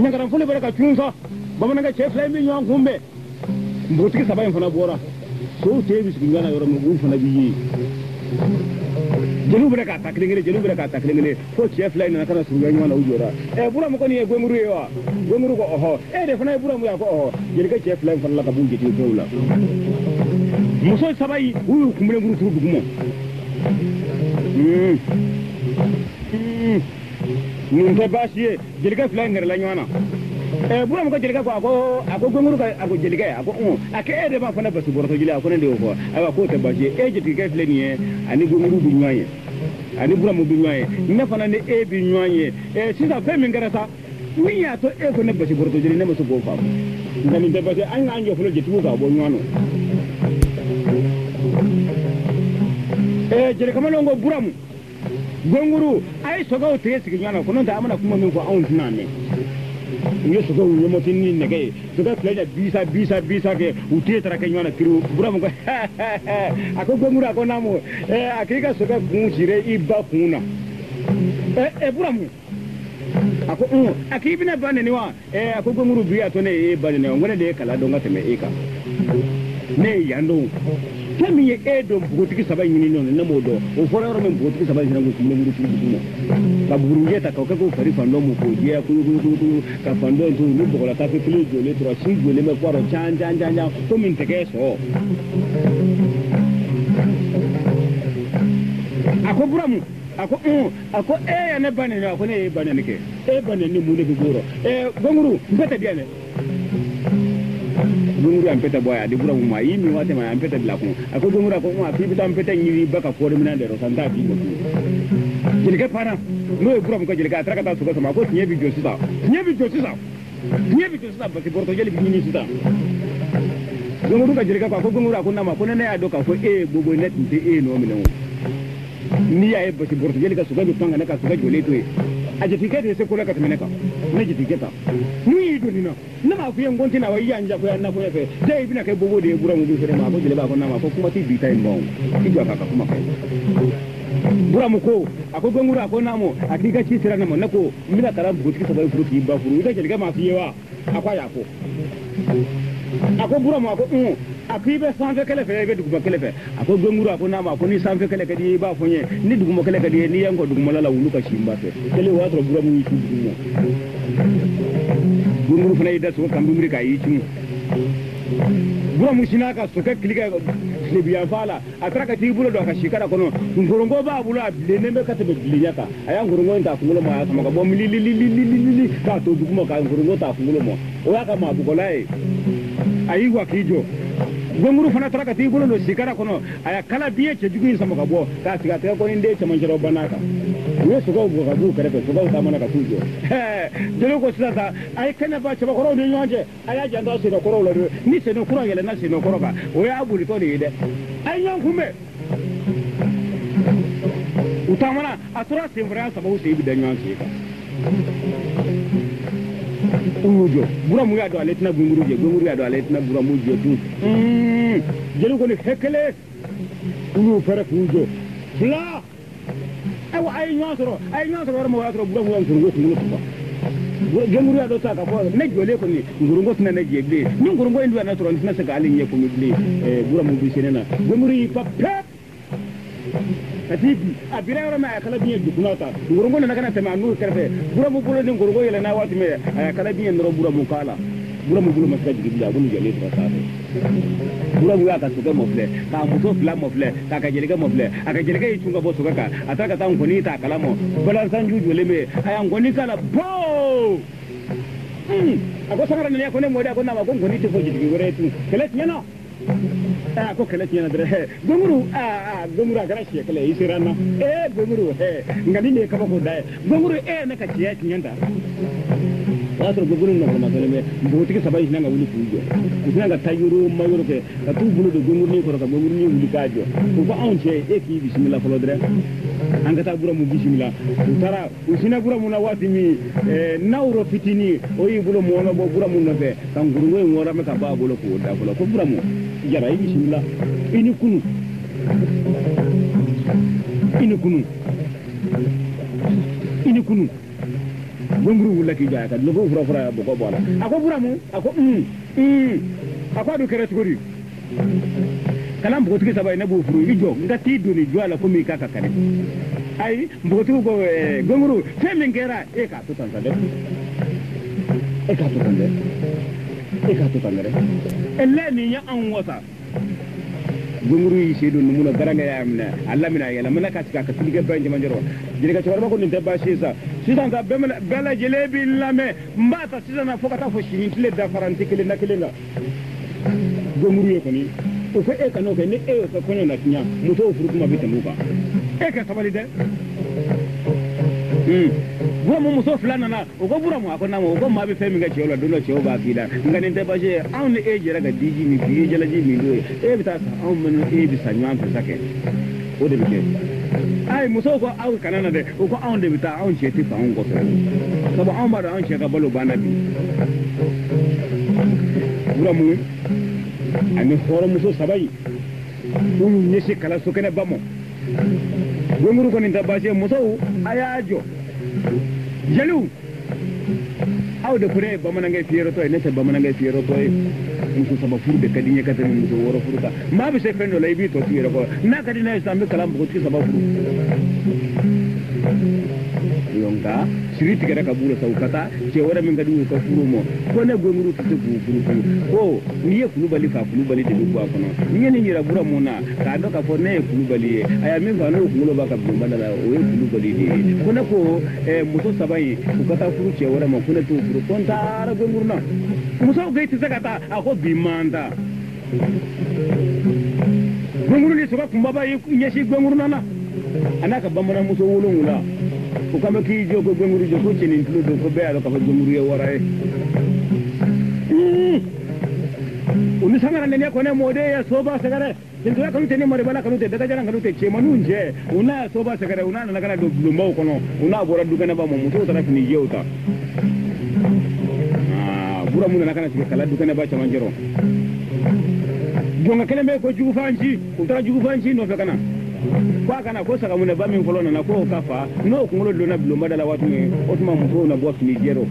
ɲagaranfoli bɛ ka cun sa bamanankɛ cɛ 2 in bɛ ɲɔgɔn kunbɛn npogotigi 3 in fana bɔra sow tɛ bɛ sigi ɲɔgɔn na yɔrɔ min u fana bɛ yen jeliw bɛ k'a ta kelen kelen jeliw bɛ k'a ta kelen kelen fo cɛ 2 in nana ka na surunya ɲɔgɔn na u jɔra ɛ Buramu ko nin ye Gɔnguru ye wa Gɔnguru ko ɔhɔ e de fana ye Buramu ye a ko ɔhɔ jelikɛ cɛ 2 in fana la ka b'u jatigikɛw la muso 3 in u y'u kunbilenkuru turu duguma nin tɛ baasi ye jelikɛ 2 in gɛrɛla ɲɔgɔn na ɛ Buramu ka jelikɛ ko a ko Gɔnguru ka a ko jelikɛ a ko a ko e de b'a fɔ ne basi bɔrɔtɔ jeli a ko ne de y'o fɔ ayiwa k'o tɛ baasi ye e jatigikɛ filɛ nin ye ani Gɔnguru bɛ ɲɔgɔn ye ani Buramu bɛ ɲɔgɔn ye ne fana ni e bɛ ɲɔgɔn ye ɛ sisan fɛn min kɛra sa min y'a to e ko ne basi bɔrɔtɔ jeli ne ma se k'o faamu nka nin tɛ baasi ye an k'an jɔ fɔlɔ jatigiw k'a bɔ ɲɔgɔn na ɛ jelikamalenw ko Buramu Gɔnguru a ye sokɛw tigɛ sigi ɲɔgɔn na ko n'o tɛ an bɛna kuma min fɔ anw tɛna mɛn u ye sokɛw ɲɛmɔti ni nɛgɛ ye sokɛ 2 in bisa bisa bisa kɛ u tɛ taara kɛ ɲɔgɔn na kiriw Buramu ko a ko Gɔnguru a ko naamu a k'i ka sokɛ kun sire i ba kun na ɛ Buramu a ko a k'i bɛna ba nɛni wa a ko Gɔnguru bi a to ne ye e ba nɛni wa n ko ne de ye kala dɔn ka tɛmɛ e kan ne ye yan dɔn fɛn min ye e dɔn npogotigi 3 ɲini nɔ ne m'o dɔn o fɔra yɔrɔ min npogotigi 3 in sinna k'u kunbilenkuru turu duguma ka bugurijɛ ta k'o kɛ k'o fari fan dɔ mun k'o jɛya kuyukuyukuyu ka fan dɔ in to ni bɔgɔla tafe kelen jɔlen tora si jɔlen bɛ kɔrɔ can can can can komi ntɛgɛ sɔ a ko Buramu a ko a ko e ya ne ba nɛni a ko ne ye ba nɛni kɛ e ba nɛni mun de bɛ bɔ o rɔ ɛ Gɔnguru n bɛɛ tɛ di yan dɛ Gɔnguru y'an pɛtɛ bɔ a di Buramu ma a y'i min waati min a y'an pɛtɛ bila kun a ko Gɔnguru a ko a k'i bɛ taa n pɛtɛ ɲini i ba ka kɔɔri minɛn de rɔ sa n t'a d'i ma tuguni jelikɛ panna n'o ye Buramu ka jelikɛ a taara ka taa sokɛ sama a ko tiɲɛ bɛ jɔ sisan tiɲɛ bɛ jɔ sisan tiɲɛ bɛ jɔ sisan basi bɔrɔtɔ jeli bɛ ɲini sisan Gɔnguru ka jelikɛ ko a ko Gɔnguru a ko n'a ma ko ne y'a dɔn k'a fɔ e ye bobo ye ne tun tɛ e nɔ minɛ o n'i y'a ye basi bɔrɔtɔ jeli ka sokɛ bɛ pan ka ne ka sokɛ jɔlen to yen a jatigikɛ de ye se ko la ka tɛmɛ ne kan ne jatigikɛ ta n'u y'i don nin na ne m'a f'i ye n ko n tɛna wa i y'an jagoya n na koɲɛ fɛ ja i bɛna kɛ bobo de ye Buramu bɛ feere ma a ko jeliba a ko n'a ma ko kuma tɛ bi ta in ban o i jɔ a k'a ka kuma kɛ Buramu ko a ko Gɔnguru a ko naamu a k'i ka ci sera ne ma ne ko n bɛna kalan npogotigi 3 in furu k'i ba furu i ka jelikɛ m'a f'i ye wa a ko a y'a fɔ a ko Buramu a ko a ko i bɛ sanfɛ kɛlɛ fɛ i bɛ duguma kɛlɛ fɛ a ko Gɔnguru a ko n'a ma a ko ni sanfɛ kɛlɛ ka di i ye i b'a fɔ n ye ni duguma kɛlɛ ka di i ye n'i ye n kɔ dugumala la wulu ka si n ba fɛ kelen o y'a sɔrɔ Buramu y'i su duguma Gɔnguru fana y'i da sokɛ kan binbiri k'a y'i cun Buramu sinna ka sokɛ kili kɛ tilebiyanfan la a taara ka t'i bolo don a ka sikara kɔnɔ nkoronko b'a bolo a bilennen bɛ ka tɛmɛ bilenya kan a y'a nkoronko in ta a kunkolo ma a y'a sama ka bɔ milililililili k'a to duguma ka nkoronko ta a kunkolo ma o y'a ka maabugɔla ye a y'i wa k'i jɔ Gɔnguru fana taara ka t'i bolo don sikara kɔnɔ a y'a kala biɲɛ cɛjugu in sama ka bɔ k'a sigi a tɛgɛ kɔni den cɛmancɛrɔ banna kan u ye sokɛw bugɔ ka b'u kɛrɛfɛ sokɛw taamana ka t'u jɔ jeliw ko sisan sa a ye kɛnɛ ba cɛbakɔrɔw ni ɲɔgɔn cɛ a y'a janto a sennɔkɔrɔw la dɛ ni sennɔ kura yɛlɛnna sennɔkɔrɔ kan o y'a bolitɔ de ye dɛ a ye ɲɔgɔn kunbɛn u taamana a tora senfɛrɛya 3 u sen bɛ da ɲɔgɔn sen kan u y'u jɔ Buramu y'a dɔn ale tɛna Gɔnguru jɛ Gɔnguru y'a dɔn ale tɛna Buramu jɛ tun jeliw ko ni hɛ kelen u y'u fɛrɛ k'u jɔ 2 ayiwa a ye ɲɔgɔn sɔrɔ a ye ɲɔgɔn sɔrɔ yɔrɔ min o y'a sɔrɔ Buramu y'a nkoronko kunkolo tufa Gɔnguru y'a dɔn sa k'a fɔ ne jɔlen kɔni nkoronko tɛna ne jɛ bilen ni nkoronko in dun y'a ne sɔrɔ n tɛna se k'ale ɲɛ kun bilen Buramu bɛ se ne na Gɔnguru y'i pan pep ka t'i bi a bira yɔrɔ min a y'a kala biɲɛ dukunna ta nkoronko nana ka na tɛmɛ a n'u kɛrɛfɛ Buramu bolo ni nkoronko yɛlɛnna waati min a y'a kala biɲɛ nɔrɔ Buramu kan la Buramu bolo ma se ka jigin bilen a bolo jɔlen tora sanfɛ Buramu y'a ka sokɛ mɔfilɛ k'a muso 2 mɔfilɛ k'a ka jelikɛ mɔfilɛ a ka jelikɛ y'i cun ka bɔ sokɛ kan a taara ka taa nkɔni ta a kala mɔ balansanju jɔlen bɛ yen a y'a nkɔni k'a la boo a ko sangara nana ko ne mɔden a ko n'a ma ko nkɔni tɛ fɔ jatigi wɛrɛ ye tun kɛlɛ tiɲɛna a ko kɛlɛ tiɲɛna dɛrɛ Gɔnguru Gɔnguru a kɛra siɲɛ kɛlɛ i sera n na Gɔnguru nka nin de ye kabako da ye Gɔnguru e ye ne ka cɛya tiɲɛ ta o y'a sɔrɔ Gɔnguru nɔgɔlɔmasɔlen bɛ npogotigi 3 in sinna ka wuli k'u jɔ u sinna ka taa yɔrɔ ma yɔrɔ kɛ ka t'u bolo don Gɔngurunin kɔrɔ ka Gɔngurunin wuli k'a jɔ u ko anw cɛ e k'i bisimila fɔlɔ dɛrɛ An ka taa Buramu bisimila. U taara u sinna Buramu na waati min, nawro fitinin o y'i bolo mɔɔnɔ bɔ Buramu nɔfɛ ka nkurunko in wɔrɔmɛ ka bɔ a bolo k'o da fɔlɔ ko Buramu Jara i bisimila, i ni kunu, i ni kunu, i ni kunu. Gɔnguru wulila k'i jɔ a ka dulɔkiw fura fura bɔgɔ bɔ a la. A ko Buramu, a ko a ko a dun kɛra cogo di? Kalan npogotigi saba ye ne b'o furu, i jɔ n ka t'i doni jɔ a la komi i k'a ka kari. Ayi, npogotigi ko gɔnguru, fɛn min kɛra e k'a to tan sa dɛ, e k'a to tan dɛ, e k'a to tan dɛ, e lɛ nin ye anw wasa. Gɔnguru y'i sen don numu na, garankɛ y'a minɛ, a laminɛ, a yɛlɛmana ka sigi a ka tulikɛ ba in cɛmancɛ rɔ. Jelikɛ cɛkɔrɔba ko nin tɛ baasi ye sa, sisan sa bɛɛ lajɛlen b'i lamɛn, n b'a ta sisan na fo ka taa fɔ sini tile dafara n tɛ kelen na kelen kan. Gɔnguru ye kɔni o ko e kan'o kɛ, ni e y'o kɛ kɔɲɔ na tiɲɛ, musow furu kuma bɛ tɛmɛ o kan, e ka sabali dɛ. Buramu muso fila nana, o ko Buramu, a ko naamu, o ko maa bɛ fɛn min kɛ cɛw la don dɔ cɛw b'a k'i la, nka nin tɛ baasi ye, anw ni e jɛra ka diji min k'i ye jalaji min don ye, e bɛ taa sa, anw ni e bɛ sa ɲɔgɔn fɛ sa kɛ, o de bɛ kɛ. Ayi, musow ko aw kana na dɛ, o ko anw de bɛ taa, anw cɛ tɛ fa anw kɔfɛ, sabu anw b'a dɔn anw cɛ ka balo banna bi. Buramu ani hɔrɔnmuso saba in u y'u ɲɛsin kalasokɛnɛba ma. Gɔnguru kɔni tɛ baasi ye, musow a y'a jɔ, jeliw aw de ko ne ye bamanankɛ fiyɛrɛtɔ ye, ne tɛ bamanankɛ fiyɛrɛtɔ ye, muso saba furu de ka di n ye ka tɛmɛ muso wɔɔrɔ furu kan. Maa bɛ se fɛn dɔ la i b'i tɔ to i yɛrɛ kɔrɔ, n'a ka di n'a ye sisan n bɛ kalan npogotigi saba furu. Nka siri tigɛra ka b'u la sa, u ka taa cɛ wɛrɛ min ka di u ka furu ma, ko ne Gɔnguru tɛ se k'u furu fiyewu, ko n'i ye kulubali fa kulubali de bɛ bɔ a kɔnɔ. N ye nin yira Buramu na k'a dɔn k'a fɔ ne ye kulubali ye, a ye min fa n'o kunkolo b'a ka bulonba da la, o ye kulubali de ye. Ko ne ko muso saba in u ka taa furu cɛ wɛrɛ ma, ko ne t'u furu, ko n taara Gɔnguru na. Musow ko i tɛ se ka taa, a ko bi man taa. Gɔnguru ni sogo kunbaba y'i ɲɛsin Gɔnguru na, a n'a ka bamananmuso 7, o kan bɛ k'i jɔ ko Gɔnguru jɔ, ko cɛnin tulo don, ko bɛɛ y'a dɔn k'a fɔ Gɔnguru ye wara ye. U ni sangara nɛnɛ kɔnɛ mɔden ye soba sɛgɛrɛ, tentuya kanu tɛ ni maribala kanu tɛ, dagajalan kanu tɛ, cɛmaninw cɛ u n'a soba sɛgɛrɛ, u n'a nana ka na don bulonbaw kɔnɔ, u n'a bɔra dukɛnɛba ma, musow taara fini jɛw ta. Buramu nana ka na sigi kala dukɛnɛba cɛmancɛ rɔ. Jɔnkɛ kelen bɛ ko jugufanci, u taara jugufanci nɔfɛ ka na ko a kana ko sagamunɛba min fɔlɔ nana k'o ka fa, n'o kunkolo donna bulonba da la waati min, o tuma musow na bɔ fini jɛ rɔ.